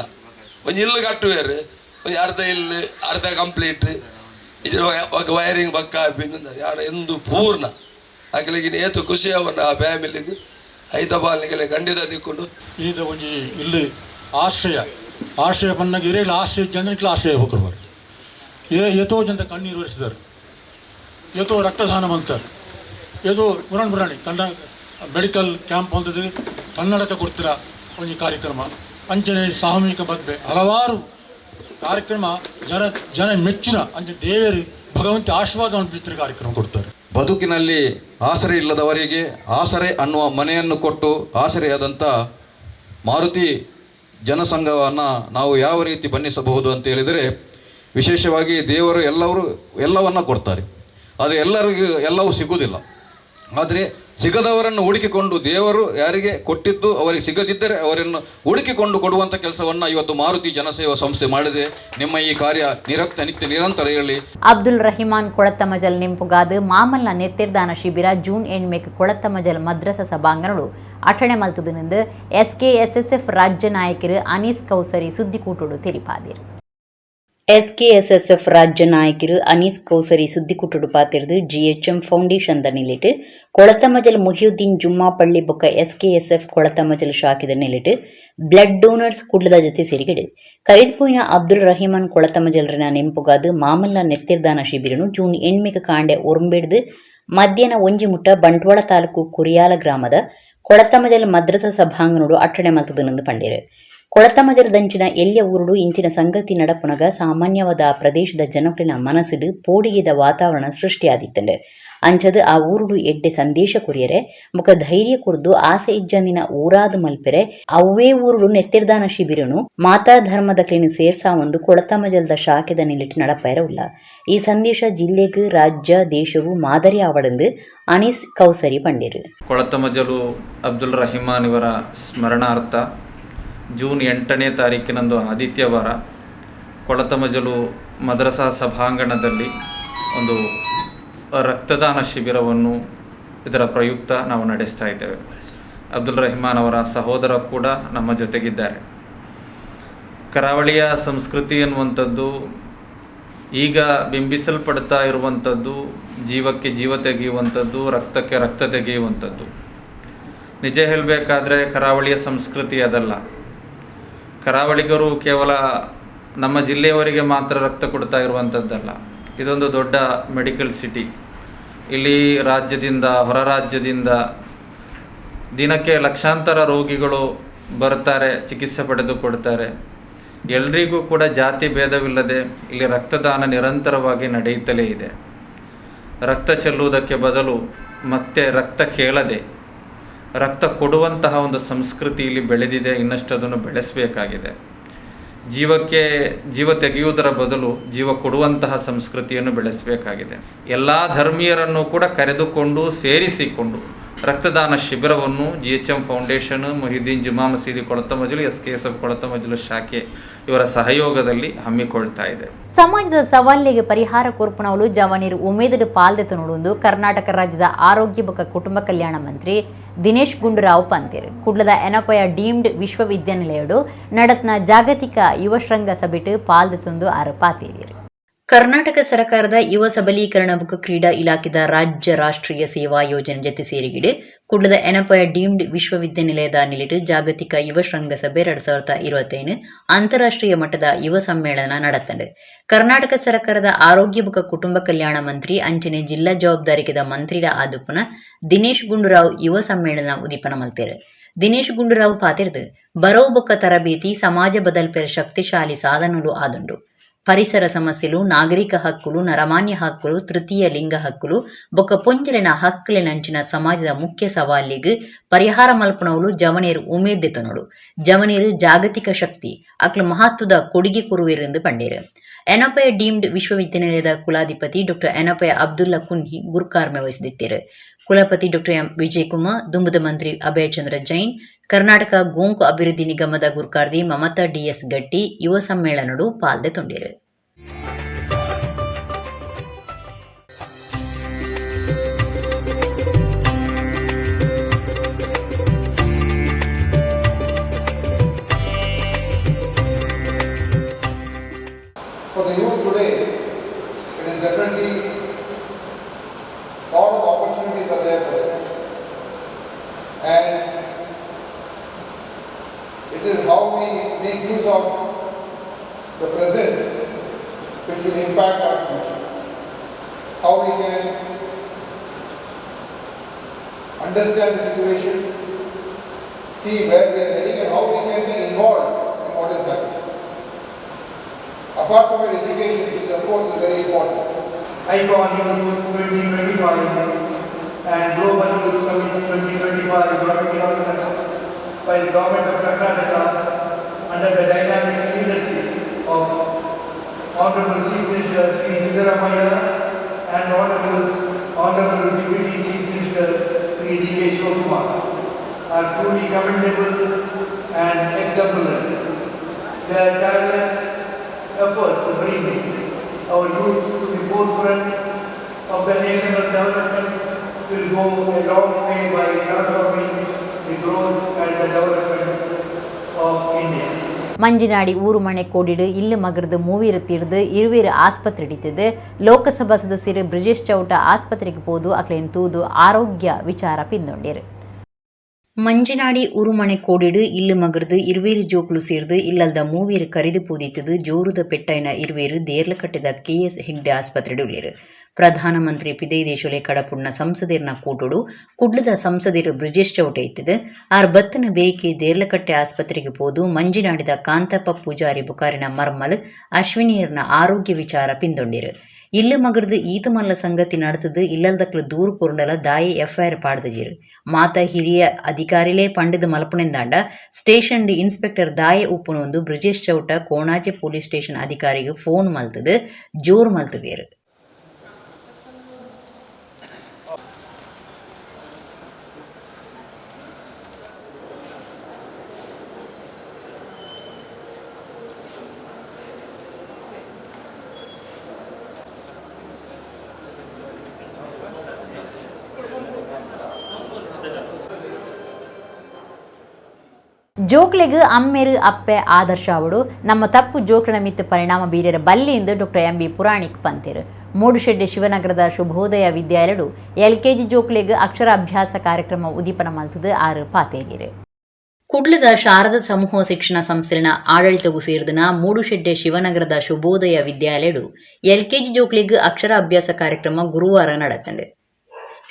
ಒಂಜಿ ಇಲ್ಲು ಕಟ್ಟುವೇರು ಒಂಜಿ ಅರ್ಧ ಇಲ್ಲು ಅರ್ಧ ಕಂಪ್ಲೀಟ್ ಇದ್ರ ఒక ವೈರಿಂಗ್ ಬಕ್ಕ ಯಾರ ಎಂದು ಪೂರ್ಣ ಅಗಲಿಗೆ ಏತು ಖುಷಿ ಅವನ್ನ ಆ ಫ್ಯಾಮಿಲಿಗೆ ಐತಬಾಲ್ನಿಗೆ ಖಂಡಿತ ದಿಕ್ಕೊಂಡು ಇದು ಒಂಜಿ ಇಲ್ಲಿ ಆಶ್ರಯ ಆಶ್ರಯ ಪನ್ನಾಗ ಇರೇಲ ಆಶ್ರಯ ಜನಕ್ಕೆ ಆಶ್ರಯ ಹೋಗ್ಬಾರ್ದು. ಏತೋ ಜನ ಕಣ್ಣೀರು ಒರೆಸಿದ್ದಾರೆ, ಏತೋ ರಕ್ತದಾನ ಮಂತಾರೆ, ಏತೋ ಪುರಾಣ ಪುರಾಣಿ ಕನ್ನಡ ಮೆಡಿಕಲ್ ಕ್ಯಾಂಪ್ ಅಂತದ್ದು ಕನ್ನಡಕ ಕೊಡ್ತಿರ ಒಂಜಿ ಕಾರ್ಯಕ್ರಮ, ಅಂಚನೆ ಸಾಮೂಹಿಕ ಮದುವೆ ಹಲವಾರು ಕಾರ್ಯಕ್ರಮ ಜನ ಜನ ಮೆಚ್ಚಿನ ಅಂಚೆ ದೇವರು ಭಗವಂತ ಆಶೀರ್ವಾದ ಬಿತ್ತಿರ ಕಾರ್ಯಕ್ರಮ ಕೊಡ್ತಾರೆ. ಬದುಕಿನಲ್ಲಿ ಆಸರೆ ಇಲ್ಲದವರಿಗೆ ಆಸರೆ ಅನ್ನುವ ಮನೆಯನ್ನು ಕೊಟ್ಟು ಆಸರೆಯಾದಂಥ ಮಾರುತಿ ಜನಸಂಘವನ್ನು ನಾವು ಯಾವ ರೀತಿ ಬಣ್ಣಿಸಬಹುದು ಅಂತ ಹೇಳಿದರೆ, ವಿಶೇಷವಾಗಿ ದೇವರು ಎಲ್ಲವನ್ನು ಕೊಡ್ತಾರೆ, ಆದರೆ ಎಲ್ಲರಿಗೂ ಎಲ್ಲವೂ ಸಿಗುವುದಿಲ್ಲ. ಆದರೆ ಸಿಗದವರನ್ನು ಹುಡುಕಿಕೊಂಡು ದೇವರು ಯಾರಿಗೆ ಕೊಟ್ಟಿದ್ದು ಅವರಿಗೆ ಸಿಗದಿದ್ದರೆ ಅವರನ್ನು ಹುಡುಕಿಕೊಂಡು ಕೊಡುವಂಥ ಕೆಲಸವನ್ನು ಇವತ್ತು ಮಾರುತಿ ಜನಸೇವಾ ಸಂಸ್ಥೆ ಮಾಡಿದೆ. ನಿಮ್ಮ ಈ ಕಾರ್ಯ ನಿತ್ಯ ನಿರಂತರ ಇರಲಿ. ಅಬ್ದುಲ್ ರಹಿಮಾನ್ ಕೊಳತ್ತಮಜಲ್ ನೆಂಪುಗಾದು ಮಾಮಲ್ನ ನೆತ್ತಿರ್ದಾನ ಶಿಬಿರ ಜೂನ್ 8 ಕೊಳತ್ತಮಜಲ್ ಮದ್ರಸ ಸಭಾಂಗಣಗಳು ಅಠಣೆ ಮಲ್ತದನಿಂದ ಎಸ್ಕೆಎಸ್ಎಸ್ಎಫ್ ರಾಜ್ಯ ನಾಯಕರು ಅನೀಸ್ ಕೌಸರಿ ಸುದ್ದಿಕೂಟೋಡು ತೆರಿಪಾದಿರು. ಎಸ್ಕೆಎಸ್ಎಸ್ಎಫ್ ರಾಜ್ಯ ನಾಯಕರು ಅನೀಸ್ ಕೌಸರಿ ಸುದ್ದಿಕೂಟೋಡು ಪಾತಿರ್ದು ಜಿಎಚ್ಎಂ ಫೌಂಡೇಶನ್ the ನಿಲಿಟ್ಟು ಕೊಳತಮಜಲ್ ಮುಹಿಯುದ್ದೀನ್ ಜುಮ್ಮಾಪಳ್ಳಿ ಬೊಕ್ಕ ಎಸ್ಕೆಎಸ್ಎಫ್ ಕೊಳತಮಜಲ್ ಶಾಖೆದ ನಿಲಿಟ್ಟು ಬ್ಲಡ್ ಡೋನರ್ಸ್ ಕುಡ್ಲದ ಜೊತೆ ಸೇರಿಗೆಡು ಕರಿದ್ಪೋಯಿನ ಅಬ್ದುಲ್ ರಹಿಮಾನ್ ಕೊಳತಮಜಲ್ರಿನ ನೆಂಪುಗಾದು ಮಾಮಲ್ಲ ನೆತ್ತಿರ್ದಾನ ಶಿಬಿರನು ಜೂನ್ 8 ಕಾಂಡೆ ಒರಂಬೆಡ್ದು ಮಧ್ಯಾಹ್ನ ಒಂಜಿ ಮುಟ್ಟ ಬಂಟ್ವಾಳ ತಾಲೂಕು ಕುರಿಯಾಲ ಗ್ರಾಮದ ಕೊಳತಮಜಲ್ ಮದ್ರಸ ಸಭಾಂಗಣಡು ಅಟ್ಟಣೆ ಮಲ್ತುದುಂದು ಪಂಡೆರು. ಕೊಳತಮಜಲ್ ದಂಚಿನ ಎಲ್ಯ ಊರುಡು ಇಂಚಿನ ಸಂಗತಿ ನಡಪುನಗ ಸಾಮಾನ್ಯವಾದ ಆ ಪ್ರದೇಶದ ಜನಕುಲೆನ ಮನಸ್ಸುಡು ಪೋಡಿಗೆದ ವಾತಾವರಣ ಸೃಷ್ಟಿಯಾದಿತ್ತುಂಡು. ಅಂಚದ್ ಆ ಊರುಡು ಎಡ್ಡೆ ಸಂದೇಶ ಕೊರಿಯರೆ ಬೊಕ ಧೈರ್ಯ ಕೊರ್ದು ಆಸೆ ಇಜ್ಜಂದಿನ ಊರಾದ್ ಮಲ್ಪೆರೆ ಅವ್ವೇ ಊರುಡು ನೆತ್ತೆರ್ದಾನ ಶಿಬಿರನು ಮಾತಾ ಧರ್ಮದಕ್ಲೆನ್ ಸೇರ್ಸಾವೊಂದು ಕೊಳತಮಜಲ್ದ ಶಾಖೆದ ನಿಲೆಟ್ ನಡಪಯರೆ ಉಲ್ಲ. ಈ ಸಂದೇಶ ಜಿಲ್ಲೆಗ್, ರಾಜ್ಯ, ದೇಶಗ್ ಮಾದರಿ ಆವಡೆಂದು ಅನೀಸ್ ಕೌಸರಿ ಪಂಡೆರು. ಕೊಳತಮಜಲು ಅಬ್ದುಲ್ ರಹಿಮಾನ್ ಇವರ ಸ್ಮರಣಾರ್ಥ ಜೂನ್ 8ನೇ ತಾರೀಕಿನಂದು ಆದಿತ್ಯವಾರ ಕೊಳತಮಜಲು ಮದ್ರಸಾ ಸಭಾಂಗಣದಲ್ಲಿ ಒಂದು ರಕ್ತದಾನ ಶಿಬಿರವನ್ನು ಇದರ ಪ್ರಯುಕ್ತ ನಾವು ನಡೆಸ್ತಾ ಇದ್ದೇವೆ. ಅಬ್ದುಲ್ ರಹಿಮಾನ್ ಅವರ ಸಹೋದರ ಕೂಡ ನಮ್ಮ ಜೊತೆಗಿದ್ದಾರೆ. ಕರಾವಳಿಯ ಸಂಸ್ಕೃತಿ ಎನ್ನುವಂಥದ್ದು ಈಗ ಬಿಂಬಿಸಲ್ಪಡ್ತಾ ಇರುವಂಥದ್ದು, ಜೀವಕ್ಕೆ ಜೀವ ತೆಗೆಯುವಂಥದ್ದು, ರಕ್ತಕ್ಕೆ ರಕ್ತ ತೆಗೆಯುವಂಥದ್ದು. ನಿಜ ಹೇಳಬೇಕಾದ್ರೆ ಕರಾವಳಿಯ ಸಂಸ್ಕೃತಿ ಅದಲ್ಲ. ಕರಾವಳಿಗರು ಕೇವಲ ನಮ್ಮ ಜಿಲ್ಲೆಯವರಿಗೆ ಮಾತ್ರ ರಕ್ತ ಕೊಡ್ತಾ ಇರುವಂಥದ್ದಲ್ಲ. ಇದೊಂದು ದೊಡ್ಡ ಮೆಡಿಕಲ್ ಸಿಟಿ. ಇಲ್ಲಿ ರಾಜ್ಯದಿಂದ, ಹೊರ ರಾಜ್ಯದಿಂದ ದಿನಕ್ಕೆ ಲಕ್ಷಾಂತರ ರೋಗಿಗಳು ಬರ್ತಾರೆ, ಚಿಕಿತ್ಸೆ ಪಡೆದುಕೊಡ್ತಾರೆ. ಎಲ್ರಿಗೂ ಕೂಡ ಜಾತಿ ಭೇದವಿಲ್ಲದೆ ಇಲ್ಲಿ ರಕ್ತದಾನ ನಿರಂತರವಾಗಿ ನಡೆಯುತ್ತಲೇ ಇದೆ. ರಕ್ತ ಚೆಲ್ಲುವುದಕ್ಕೆ ಬದಲು ಮತ್ತೆ ರಕ್ತ ಕೇಳದೆ ರಕ್ತ ಕೊಡುವಂತಹ ಒಂದು ಸಂಸ್ಕೃತಿ ಇಲ್ಲಿ ಬೆಳೆದಿದೆ. ಇನ್ನಷ್ಟು ಅದನ್ನು ಬೆಳೆಸಬೇಕಾಗಿದೆ. ಜೀವಕ್ಕೆ ಜೀವ ತೆಗೆಯುವುದರ ಬದಲು ಜೀವ ಕೊಡುವಂತಹ ಸಂಸ್ಕೃತಿಯನ್ನು ಬೆಳೆಸಬೇಕಾಗಿದೆ. ಎಲ್ಲ ಧರ್ಮೀಯರನ್ನು ಕೂಡ ಕರೆದುಕೊಂಡು ಸೇರಿಸಿಕೊಂಡು ರಕ್ತದಾನ ಶಿಬಿರವನ್ನು GHM foundation, Mohiuddin Juma ಮಸೀದಿ ಕೊಳತಮಜಲು, SKSF Kolathamajal ಶಾಖೆ ಇವರ ಸಹಯೋಗದಲ್ಲಿ ಹಮ್ಮಿಕೊಳ್ತಾ ಇದೆ. ಸಮಾಜದ ಸವಾಲಿಗೆ ಪರಿಹಾರ ಕೊರ್ಪುನವಲು ಜವನೀರು ಉಮೇದಡು ಪಾಲ್ದೆತು ನೋಡುವುದು ಕರ್ನಾಟಕ ರಾಜ್ಯದ ಆರೋಗ್ಯ ಬೊಕ ಕುಟುಂಬ ಕಲ್ಯಾಣ ಮಂತ್ರಿ ದಿನೇಶ್ ಗುಂಡೂರಾವ್ ಪಂತೇರು. ಕುಡ್ಲದ ಎನಕೊಯ ಡೀಮ್ಡ್ ವಿಶ್ವವಿದ್ಯಾನಿಲಯಡು ನಡತ್ನ ಜಾಗತಿಕ ಯುವ ಶೃಂಗ ಸಭೆಟ್ ಪಾಲ್ದೆತೊಂದು ಆರು ಪಾತೇರಿಯರು. ಕರ್ನಾಟಕ ಸರ್ಕಾರದ ಯುವ ಸಬಲೀಕರಣ ಬೊಕ ಕ್ರೀಡಾ ಇಲಾಖೆದ ರಾಜ್ಯ ರಾಷ್ಟ್ರೀಯ ಸೇವಾ ಯೋಜನೆ ಜತೆ ಸೇರಿಗಿಡು ಕುಡ್ಲದ ಎನಪಯ ಡೀಮ್ಡ್ ವಿಶ್ವವಿದ್ಯಾನಿಲಯದ ನಿಲೆಟ್ ಜಾಗತಿಕ ಯುವ ಶೃಂಗಸಭೆ 2025 ಅಂತಾರಾಷ್ಟ್ರೀಯ ಮಟ್ಟದ ಯುವ ಸಮ್ಮೇಳನ ನಡತಂಡು. ಕರ್ನಾಟಕ ಸರ್ಕಾರದ ಆರೋಗ್ಯ ಬೊಕ ಕುಟುಂಬ ಕಲ್ಯಾಣ ಮಂತ್ರಿ ಅಂಚನೆ ಜಿಲ್ಲಾ ಜವಾಬ್ದಾರಿಕೆದ ಮಂತ್ರಿಲ ಆದುಪ್ಪುನ ದಿನೇಶ್ ಗುಂಡೂರಾವ್ ಯುವ ಸಮ್ಮೇಳನ ಉದಿಪನ ಮಲ್ತೇರು. ದಿನೇಶ್ ಗುಂಡೂರಾವ್ ಪಾತೆರ್ದು ಬರವು ಬೊಕ್ಕ ತರಬೇತಿ ಸಮಾಜ ಬದಲ್ಪೆರ ಶಕ್ತಿಶಾಲಿ ಸಾಧನಲು ಆದುಂಡು. ಪರಿಸರ ಸಮಸ್ಯೆಲು, ನಾಗರಿಕ ಹಕ್ಕುಲು, ನರಮಾನ್ಯ ಹಕ್ಕುಲು, ತೃತೀಯ ಲಿಂಗ ಹಕ್ಕುಲು ಬೊಕ್ಕ ಪೊಂಜೆಲೆನ ಹಕ್ಕುಲೆನಂಚಿನ ಸಮಾಜದ ಮುಖ್ಯ ಸವಾಲಿಗ್ ಪರಿಹಾರ ಮಲ್ಪುನವುಲು ಜವನೇರು ಉಮೇದೆತೊನೊಡು. ಜವನೇರು ಜಾಗತಿಕ ಶಕ್ತಿ, ಅಕ್ಲು ಮಹತ್ವದ ಕೊಡುಗೆ ಕೊರುವೆರೆಂದು ಪಂಡೇರು. ಎನಪಯ ಡೀಮ್ಡ್ ವಿಶ್ವವಿದ್ಯಾನಿಲಯದ ಕುಲಾಧಿಪತಿ ಡಾ ಎನಪಯ ಅಬ್ದುಲ್ಲಾ ಕುನ್ಹಿ ಗುರುಕಾರ್ಮೆ ವಹಿಸಿದಿತ್ತೇರು. ಕುಲಪತಿ ಡಾ ಎಂ ವಿಜಯಕುಮಾರ್, ದುಂಬುದ ಮಂತ್ರಿ ಅಭಯಚಂದ್ರ ಜೈನ್, ಕರ್ನಾಟಕ ಗೋಂಕು ಅಭಿವೃದ್ಧಿ ನಿಗಮದ ಗುರ್ಕಾರ್ದಿ ಮಮತಾ ಡಿಎಸ್ ಗಟ್ಟಿ ಯುವ ಸಮ್ಮೇಳನಡು ಪಾಲ್ದೆ ತೊಂಡಿರು. For the youth today, it is definitely lot of opportunities are there for them. And it is how we make use of the present which will impact our future. How we can understand the situation, see where we are heading and how we can be involved in what is happening. Apart from your education, which of course is very important. Icon Youth 2025 and Global Youth Summit 2025 jointly organized by the Government of Karnataka under the dynamic leadership of Honorable Chief Minister Sri Siddaramaiah and Honorable Deputy Chief Minister Sri D.K. Shivakumar are truly commendable and exemplary. Their tireless effort to bring our youth to the forefront of the national development will go a long way by transforming the growth and the development of India. Manjinadi ಊರುಮನೆ ಕೋಡಿಡು ಇಲ್ಲು ಮಗರ್ದು ಮೂವೀರು ತೀರ್ದು ಇರುವೀರು ಆಸ್ಪತ್ರೆ ಹಿಡಿತது. ಲೋಕಸಭಾ ಸದಸ್ಯರು ಬ್ರಿಜೇಶ್ ಚೌಟ ಆಸ್ಪತ್ರೆಗೆ ಪೋದು ಅಕ್ಲೇನ್ ತೂದು ಆರೋಗ್ಯ ವಿಚಾರ ಪಿಂದೊಂಡಿರು. ಮಂಜನಾಡಿ ಉರುಮಣೆ ಕೋಡಿಡು ಇಲ್ಲು ಮಗರ್ದು ಇರುವೇರು ಜೋಕ್ಲು ಸೇರ್ದು ಇಲ್ಲಲ್ದ ಮೂವೇರು ಕರಿದು ಪೂದಿತ್ತದು ಜೋರುದ ಪೆಟ್ಟೈನ ಇರುವೇರು ದೇರ್ಲಕಟ್ಟೆದ KS Hegde ಆಸ್ಪತ್ರೆಡು ಉಳ್ಳೇರು. ಪ್ರಧಾನಮಂತ್ರಿ ಪಿದೈ ದೇಶೋಲೆ ಕಡಪುಣ್ಣ ಸಂಸದಿರ್ನ ಕೂಟುಡು ಕುಡ್ಲದ ಸಂಸದಿರು ಬ್ರಿಜೇಶ್ ಚೌಟೆ ಇತ್ತದು. ಆರ್ ಬತ್ತನ ಬೇರಿಕೆ ದೇರ್ಲಕಟ್ಟೆ ಆಸ್ಪತ್ರೆಗೆ ಪೋದು ಮಂಜಿನಾಡಿದ ಕಾಂತಪ್ಪ ಪೂಜಾರಿ ಬುಕಾರಿನ ಮರ್ಮಲ್ ಅಶ್ವಿನಿಯರ್ನ ಆರೋಗ್ಯ ವಿಚಾರ ಪಿಂದೊಂಡಿರು. ಇಲ್ಲು ಮಗರ್ದು ಈತ ಮಲ್ಲ ಸಂಗತಿ ನಡೆತದು ಇಲ್ಲಲ್ದಕ್ಲು ದೂರು ಕೊರುಂಡಲ ದಾಯಿ ಎಫ್ಐಆರ್ ಪಾಡ್ದಜಿರು. ಮಾತ ಹಿರಿಯ ಅಧಿಕಾರಿಲೇ ಪಂಡಿದ ಮಲ್ಪನೆಂದಾಂಡ ಸ್ಟೇಷನ್ ಇನ್ಸ್ಪೆಕ್ಟರ್ ದಾಯೆ ಉಪ್ಪುನೊಂದು ಬ್ರಿಜೇಶ್ ಚೌಟ ಕೋಣಾಜೆ ಪೊಲೀಸ್ ಸ್ಟೇಷನ್ ಅಧಿಕಾರಿಗೆ ಫೋನ್ ಮಲ್ತದು ಜೋರ್ ಮಲ್ತದೇರು. ಜೋಕ್ಲೆಗ್ ಅಮ್ಮೇರು ಅಪ್ಪೆ ಆದರ್ಶ ಅವಡು ನಮ್ಮ ತಪ್ಪು ಜೋಕ್ಲೆನ ಮಿತ್ತು ಪರಿಣಾಮ ಬೀರರ ಬಲ್ಲಿ ಎಂದು ಡಾಕ್ಟರ್ ಎಂ ಬಿ ಪುರಾಣಿಕ್ ಪಂತೇರು. ಮೂಡುಶೆಡ್ಡೆ ಶಿವನಗರದ ಶುಭೋದಯ ವಿದ್ಯಾಲಯಡು ಎಲ್ಕೆಜಿ ಜೋಕ್ಲೆಗ್ ಅಕ್ಷರಾಭ್ಯಾಸ ಕಾರ್ಯಕ್ರಮ ಉದೀಪನ ಮಲ್ತದು ಆರು ಪಾತೇಗಿರು. ಕುಡ್ಲದ ಶಾರದಾ ಸಮೂಹ ಶಿಕ್ಷಣ ಸಂಸ್ಥೆನ ಆಡಳಿತಗೂ ಸೇರಿದನ ಮೂಡುಶೆಡ್ಡೆ ಶಿವನಗರದ ಶುಭೋದಯ ವಿದ್ಯಾಲಯಡು ಎಲ್ಕೆಜಿ ಜೋಕ್ಲೆಗ್ ಅಕ್ಷರಾಭ್ಯಾಸ ಕಾರ್ಯಕ್ರಮ ಗುರುವಾರ ನಡೆತಂಡು.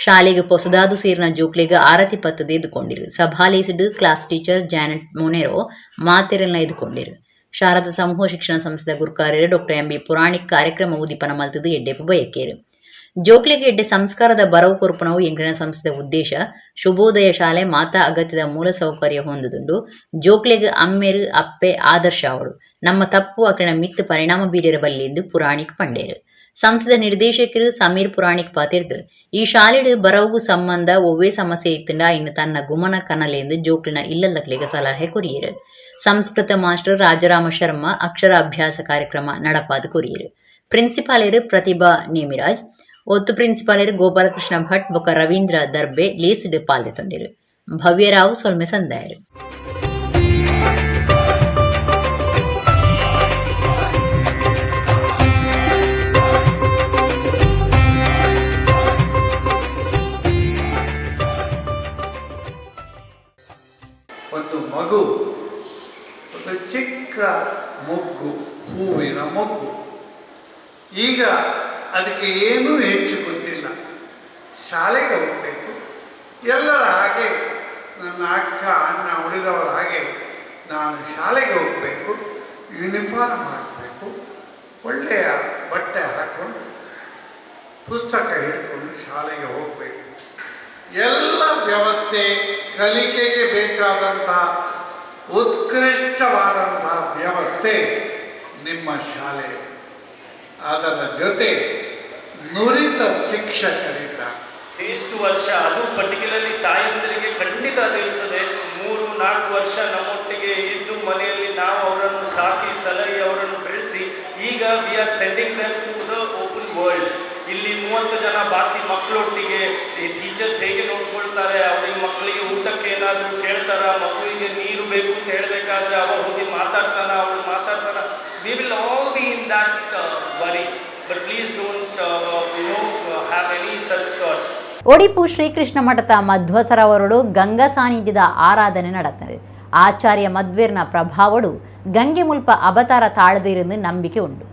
ಶಾಲೆಗೆ ಪೊಸದಾದು ಸೇರಿನ ಜೋಕ್ಲೆಗ್ ಆರತಿ ಪತ್ತದ ಎದುಕೊಂಡಿರು. ಸಭಾಲೇಸಿಡು ಕ್ಲಾಸ್ ಟೀಚರ್ ಜಾನೆಟ್ ಮೊನೆರೋ ಮಾತೆರೆಲ್ಲ ಎದುಕೊಂಡಿರು. ಶಾರದಾ ಸಮೂಹ ಶಿಕ್ಷಣ ಸಂಸ್ಥೆದ ಗುರುಕಾರ್ಯರು ಡಾಕ್ಟರ್ ಎಂ ಬಿ ಪುರಾಣಿಕ್ ಕಾರ್ಯಕ್ರಮ ಉದೀಪನ ಮಲ್ತದು ಎಡ್ಡೆಪು ಬಯಕೇರು. ಜೋಕ್ಲೆಗೆ ಎಡ್ಡೆ ಸಂಸ್ಕಾರದ ಬರವು ಕೊರ್ಪುನವು ಎಂಕ್ಲೆನ ಸಂಸ್ಥೆದ ಉದ್ದೇಶ. ಶುಭೋದಯ ಶಾಲೆ ಮಾತಾ ಅಗತ್ಯದ ಮೂಲ ಸೌಕರ್ಯ ಹೊಂದುದುಂಡು. ಜೋಕ್ಲೆಗ್ ಅಮ್ಮೇರು ಅಪ್ಪೆ ಆದರ್ಶ ಅವಳು ನಮ್ಮ ತಪ್ಪು ಅಕ್ಲೆನ ಮಿತ್ತು ಪರಿಣಾಮ ಬೀರಿರ ಬಲ್ಲಿ ಎಂದು ಪುರಾಣಿಕ್ ಪಂಡೇರು. ಸಂಸ್ಥೆದ ನಿರ್ದೇಶಕರು ಸಮೀರ್ ಪುರಾಣಿಕ್ ಪಾತಿರ್ದು ಈ ಶಾಲೆಡು ಬರವುಗು ಸಂಬಂಧ ಒವ್ವೇ ಸಮಸ್ಯೆ ಇತ್ತಂಡ ಇನ್ನು ತನ್ನ ಗುಮನ ಕನಲೆಂದು ಜೋಕ್ಲಿನ ಇಲ್ಲದಕ್ಲೆಗೆ ಸಲಹೆ ಕೊರಿಯರು. ಸಂಸ್ಕೃತ ಮಾಸ್ಟರ್ ರಾಜರಾಮ ಶರ್ಮಾ ಅಕ್ಷರಾಭ್ಯಾಸ ಕಾರ್ಯಕ್ರಮ ನಡಪಾದ ಕೊರಿಯರು. ಪ್ರಿನ್ಸಿಪಾಲರು ಪ್ರತಿಭಾ ನೇಮಿರಾಜ್, ಒತ್ತು ಪ್ರಿನ್ಸಿಪಾಲರು ಗೋಪಾಲಕೃಷ್ಣ ಭಟ್ ಬೊಕ ರವೀಂದ್ರ ದರ್ಬೆ ಲೇಸಿಡು ಪಾಲ್ದೆ ತೊಂಡಿರು. ಭವ್ಯರಾವ್ ಸೊಲ್ಮೆ ಸಂದಾಯರು. ಒಂದು ಮಗು, ಒಂದು ಚಿಕ್ಕ ಮೊಗ್ಗು, ಹೂವಿನ ಮೊಗ್ಗು. ಈಗ ಅದಕ್ಕೆ ಏನೂ ಹೆಚ್ಚು ಗೊತ್ತಿಲ್ಲ. ಶಾಲೆಗೆ ಹೋಗಬೇಕು, ಎಲ್ಲರ ಹಾಗೆ ನನ್ನ ಅಕ್ಕ ಅಣ್ಣ ಉಳಿದವರ ಹಾಗೆ ನಾನು ಶಾಲೆಗೆ ಹೋಗಬೇಕು, ಯೂನಿಫಾರ್ಮ್ ಹಾಕಬೇಕು, ಒಳ್ಳೆಯ ಬಟ್ಟೆ ಹಾಕ್ಕೊಂಡು ಪುಸ್ತಕ ಹಿಡ್ಕೊಂಡು ಶಾಲೆಗೆ ಹೋಗಬೇಕು. ಎಲ್ಲ ವ್ಯವಸ್ಥೆ, ಕಲಿಕೆಗೆ ಬೇಕಾದಂಥ ಉತ್ಕೃಷ್ಟವಾದಂಥ ವ್ಯವಸ್ಥೆ ನಿಮ್ಮ ಶಾಲೆ. ಅದರ ಜೊತೆ ನುರಿತ ಶಿಕ್ಷಕರಿದ್ದ ಇಷ್ಟು ವರ್ಷ, ಅದು ಪರ್ಟಿಕ್ಯುಲರ್ಲಿ ತಾಯಂದಿರಿಗೆ ಖಂಡಿತ ಅದು ಇರ್ತದೆ. 3-4 ವರ್ಷ ನಮ್ಮೊಟ್ಟಿಗೆ ಇದ್ದು ಮನೆಯಲ್ಲಿ ನಾವು ಅವರನ್ನು ಸಾಕಿ ಸಲಹಿ ಅವರನ್ನು ಬೆಳೆಸಿ ಈಗ we are sending them to the open world. ಇಲ್ಲಿ 30 ಜನ ಬಾಕಿ ಮಕ್ಕಳೊಟ್ಟಿಗೆ ಟೀಚರ್ಸ್ ಹೇಗೆ ನೋಡ್ಕೊಳ್ತಾರೆ, ಅವ್ರಿಗೆ ಮಕ್ಕಳಿಗೆ ಊಟಕ್ಕೆ ಏನಾದರೂ ಕೇಳ್ತಾರ, ಮಕ್ಕಳಿಗೆ ನೀರು ಬೇಕು ಅಂತ ಹೇಳಬೇಕಾದ್ರೆ ಅವ ಹೋಗಿ ಮಾತಾಡ್ತಾನ, ಅವಳು ಮಾತಾಡ್ತಾನ. We will all be in that worry, but please don't have any such thoughts. Odipu Srikrishna ಮಠದ ಮಧ್ವಸರವರುಡು ಗಂಗಾ ಸಾನ್ನಿಧ್ಯದ ಆರಾಧನೆ ನಡೆತದೆ. ಆಚಾರ್ಯ ಮಧ್ವೇರ್ನ ಪ್ರಭಾವಡು ಗಂಗೆ ಮುಲ್ಪ ಅವತಾರ ತಾಳದಿರೆಂದು ನಂಬಿಕೆ ಉಂಟು.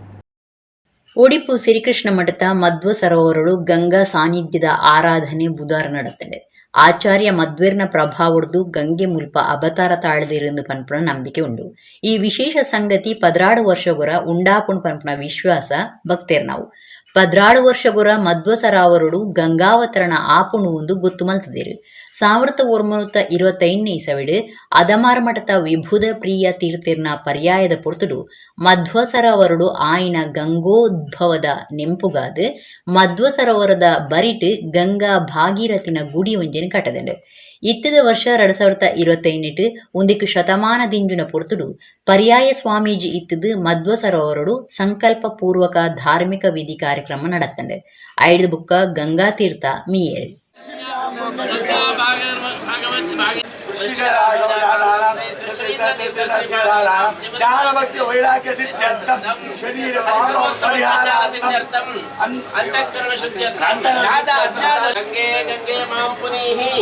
ಒಡಿಪು ಶ್ರೀಕೃಷ್ಣ ಮಠದ ಮಧ್ವ ಸರೋವರಡು ಗಂಗಾ ಸಾನ್ನಿಧ್ಯದ ಆರಾಧನೆ ಬುಧಾರ ನಡೆತದೆ. ಆಚಾರ್ಯ ಮಧ್ವೇರ್ನ ಪ್ರಭಾವಡ್ದು ಗಂಗೆ ಮುಲ್ಪ ಅವತಾರ ತಾಳದಿರೆಂದು ಪನ್ಪುನ ನಂಬಿಕೆ ಉಂಡು. ಈ ವಿಶೇಷ ಸಂಗತಿ 16 ವರ್ಷಗೊರ ಉಂಡಾಪುಣ್ ಪನ್ಪುನ ವಿಶ್ವಾಸ ಭಕ್ತೇರ್ನಾವು. 16 ವರ್ಷಗೊರ ಮಧ್ವ ಸರಾವರುಡು ಗಂಗಾವತರಣ ಆಪುಣು ಒಂದು ಗೊತ್ತು ಮಲ್ತದೇರು. 1925ನೇ ಇಸವಿಡು ಅದಮಾರ್ ಮಠದ ವಿಭುಧ ಪ್ರಿಯ ತೀರ್ಥಿರ್ನ ಪರ್ಯಾಯದ ಪೊರ್ತುಡು ಮಧ್ವ ಸರೋವರುಡು ಆಯಿನ ಗಂಗೋದ್ಭವದ ನೆಂಪುಗಾದು ಮಧ್ವ ಸರೋವರದ ಬರಿಟು ಗಂಗಾ ಭಾಗೀರಥಿನ ಗುಡಿ ಒಂಜೆನ್ ಕಟ್ಟದಂಡು. ಇತ್ತದ ವರ್ಷ 2025 ಒಂದಿಕ್ಕು ಶತಮಾನ ದಿಂಜುನ ಪೊರ್ತುಡು ಪರ್ಯಾಯ ಸ್ವಾಮೀಜಿ ಇತ್ತದು ಮಧ್ವ ಸರೋವರುಡು ಸಂಕಲ್ಪ ಪೂರ್ವಕ ಧಾರ್ಮಿಕ ವಿಧಿ ಕಾರ್ಯಕ್ರಮ ನಡತ್ತಂಡು. ಐದು ಬುಕ್ಕ ಗಂಗಾ ತೀರ್ಥ ಮೀಯೇರು. ಗಂಗೆ ಗಂಗೆ ಮಾಂ ಪುನೀಹಿ.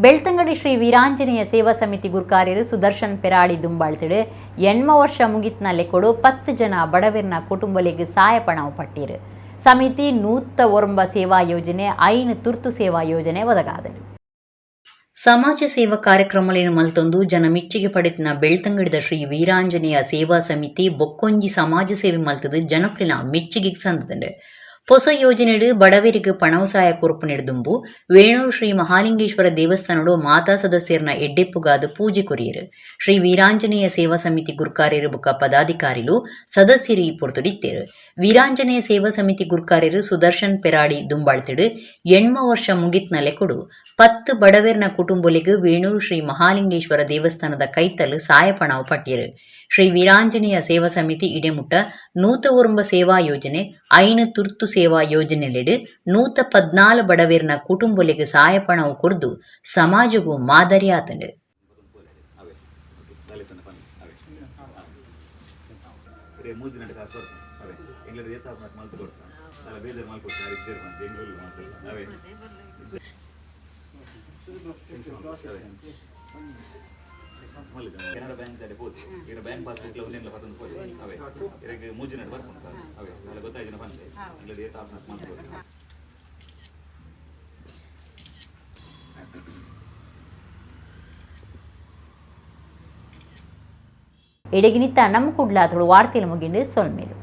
ಬೆಳ್ತಂಗಡಿ ಶ್ರೀ ವೀರಾಂಜನೇಯ ಸೇವಾ ಸಮಿತಿ ಗುರ್ಕಾರ್ಯರು ಸುದರ್ಶನ್ ಪೆರಾಡಿ ದುಂಬಾಳ್ತಿಡು 8 ವರ್ಷ ಮುಗಿತ್ನಲ್ಲೇ ಕೊಡು 10 ಜನ ಬಡವರ್ನ ಕುಟುಂಬಲಿಗೆ ಸಹಾಯಪಣವು ಪಟ್ಟಿರು. ಸಮಿತಿ 109 ಸೇವಾ ಯೋಜನೆ 5 ತುರ್ತು ಸೇವಾ ಯೋಜನೆ ಒದಗಾದರು. ಸಮಾಜ ಸೇವಾ ಕಾರ್ಯಕ್ರಮಲೇನು ಮಲ್ತೊಂದು ಜನ ಮೆಚ್ಚುಗೆ ಪಡೆತಿನ ಬೆಳ್ತಂಗಡಿದ ಶ್ರೀ ವೀರಾಂಜನೇಯ ಸೇವಾ ಸಮಿತಿ ಬೊಕ್ಕೊಂಜಿ ಸಮಾಜ ಸೇವೆ ಮಲ್ತದು ಜನಕ್ಲಿನ ಮೆಚ್ಚುಗೆ ಸಂದದಂಡು. ಹೊಸ ಯೋಜನೆಡು ಬಡವರಿಗೆ ಪಣವಸಾಯ ಕೊರಪು ನೆಡುದುಂಬು ವೇಣೂರು ಶ್ರೀ ಮಹಾಲಿಂಗೇಶ್ವರ ದೇವಸ್ಥಾನಡು ಮಾತಾ ಸದಸ್ಯರನ ಎಡ್ಡೆಪ್ಪುಗಾದ ಪೂಜೆ ಕೊರಿಯರು. ಶ್ರೀ ವೀರಾಂಜನೇಯ ಸೇವಾ ಸಮಿತಿ ಗುರ್ಕಾರ್ಯರು ಬೊಕ್ಕ ಪದಾಧಿಕಾರಿಲು ಸದಸ್ಯರು ಈ ಪೊರ್ತುಡಿತ್ತೇರು. ವೀರಾಂಜನೇಯ ಸೇವಾ ಸಮಿತಿ ಗುರ್ಕಾರ್ಯರು ಸುದರ್ಶನ್ ಪೆರಾಡಿ ದುಂಬಾಳ್ತಿಡು 8 ವರ್ಷ ಮುಗಿತ್ನಲೆ ಕೊಡು 10 ಬಡವೆರ್ನ ಕುಟುಂಬಲಿಗೆ ವೇಣೂರು ಶ್ರೀ ಮಹಾಲಿಂಗೇಶ್ವರ ದೇವಸ್ಥಾನದ ಕೈತಲು ಸಾಯಪಣವು ಪಟ್ಟಿಯರು. ಶ್ರೀ ವೀರಾಂಜನೇಯ ಸೇವಾ ಸಮಿತಿ ಇಡೆಮುಟ್ಟ 109 ಸೇವಾ ಯೋಜನೆ 5 ತುರ್ತು ಸೇವಾ ಯೋಜನೆಲೆಡು 114 ಬಡವೇರ್ನ ಕುಟುಂಬಲಿಗೆ ಸಹಾಯಪಣವು ಕೊರ್ದು ಸಮಾಜಗೂ ಮಾದರಿ ಆತಂಡು. ಕೆನರಾ ಬ್ಯಾಂಕ್ ದಲ್ಲಿ ಪೋದು ಇರ ಬ್ಯಾಂಕ್ ಪಾಸ್ಬುಕ್ ಲ ಉಂದೆನ್ಲ ಪತೊಂದು ಪೋದು ಅವೇ ಇರೆಗ್ ಮೂಜಿನಡ್ ಬರ್ಪುಂಡು ಕಾಸ್ ಅವೇ ಅಲ್ಲ ಗೊತ್ತಾಯಿನ ಪನ್ಲೆ ಎಂಗ್ಲ ಏತ್ ಆಪುನ ಮಲ್ತ್ ಕೊರ್ಪ. ಎಡೆಗಿನಿತ್ತ ನಮ್ಮ ಕುಡ್ಲ ತುಳು ವಾರ್ತೆಲು ಮುಗಿಂಡು ಸೊಲ್ಮೇಲು.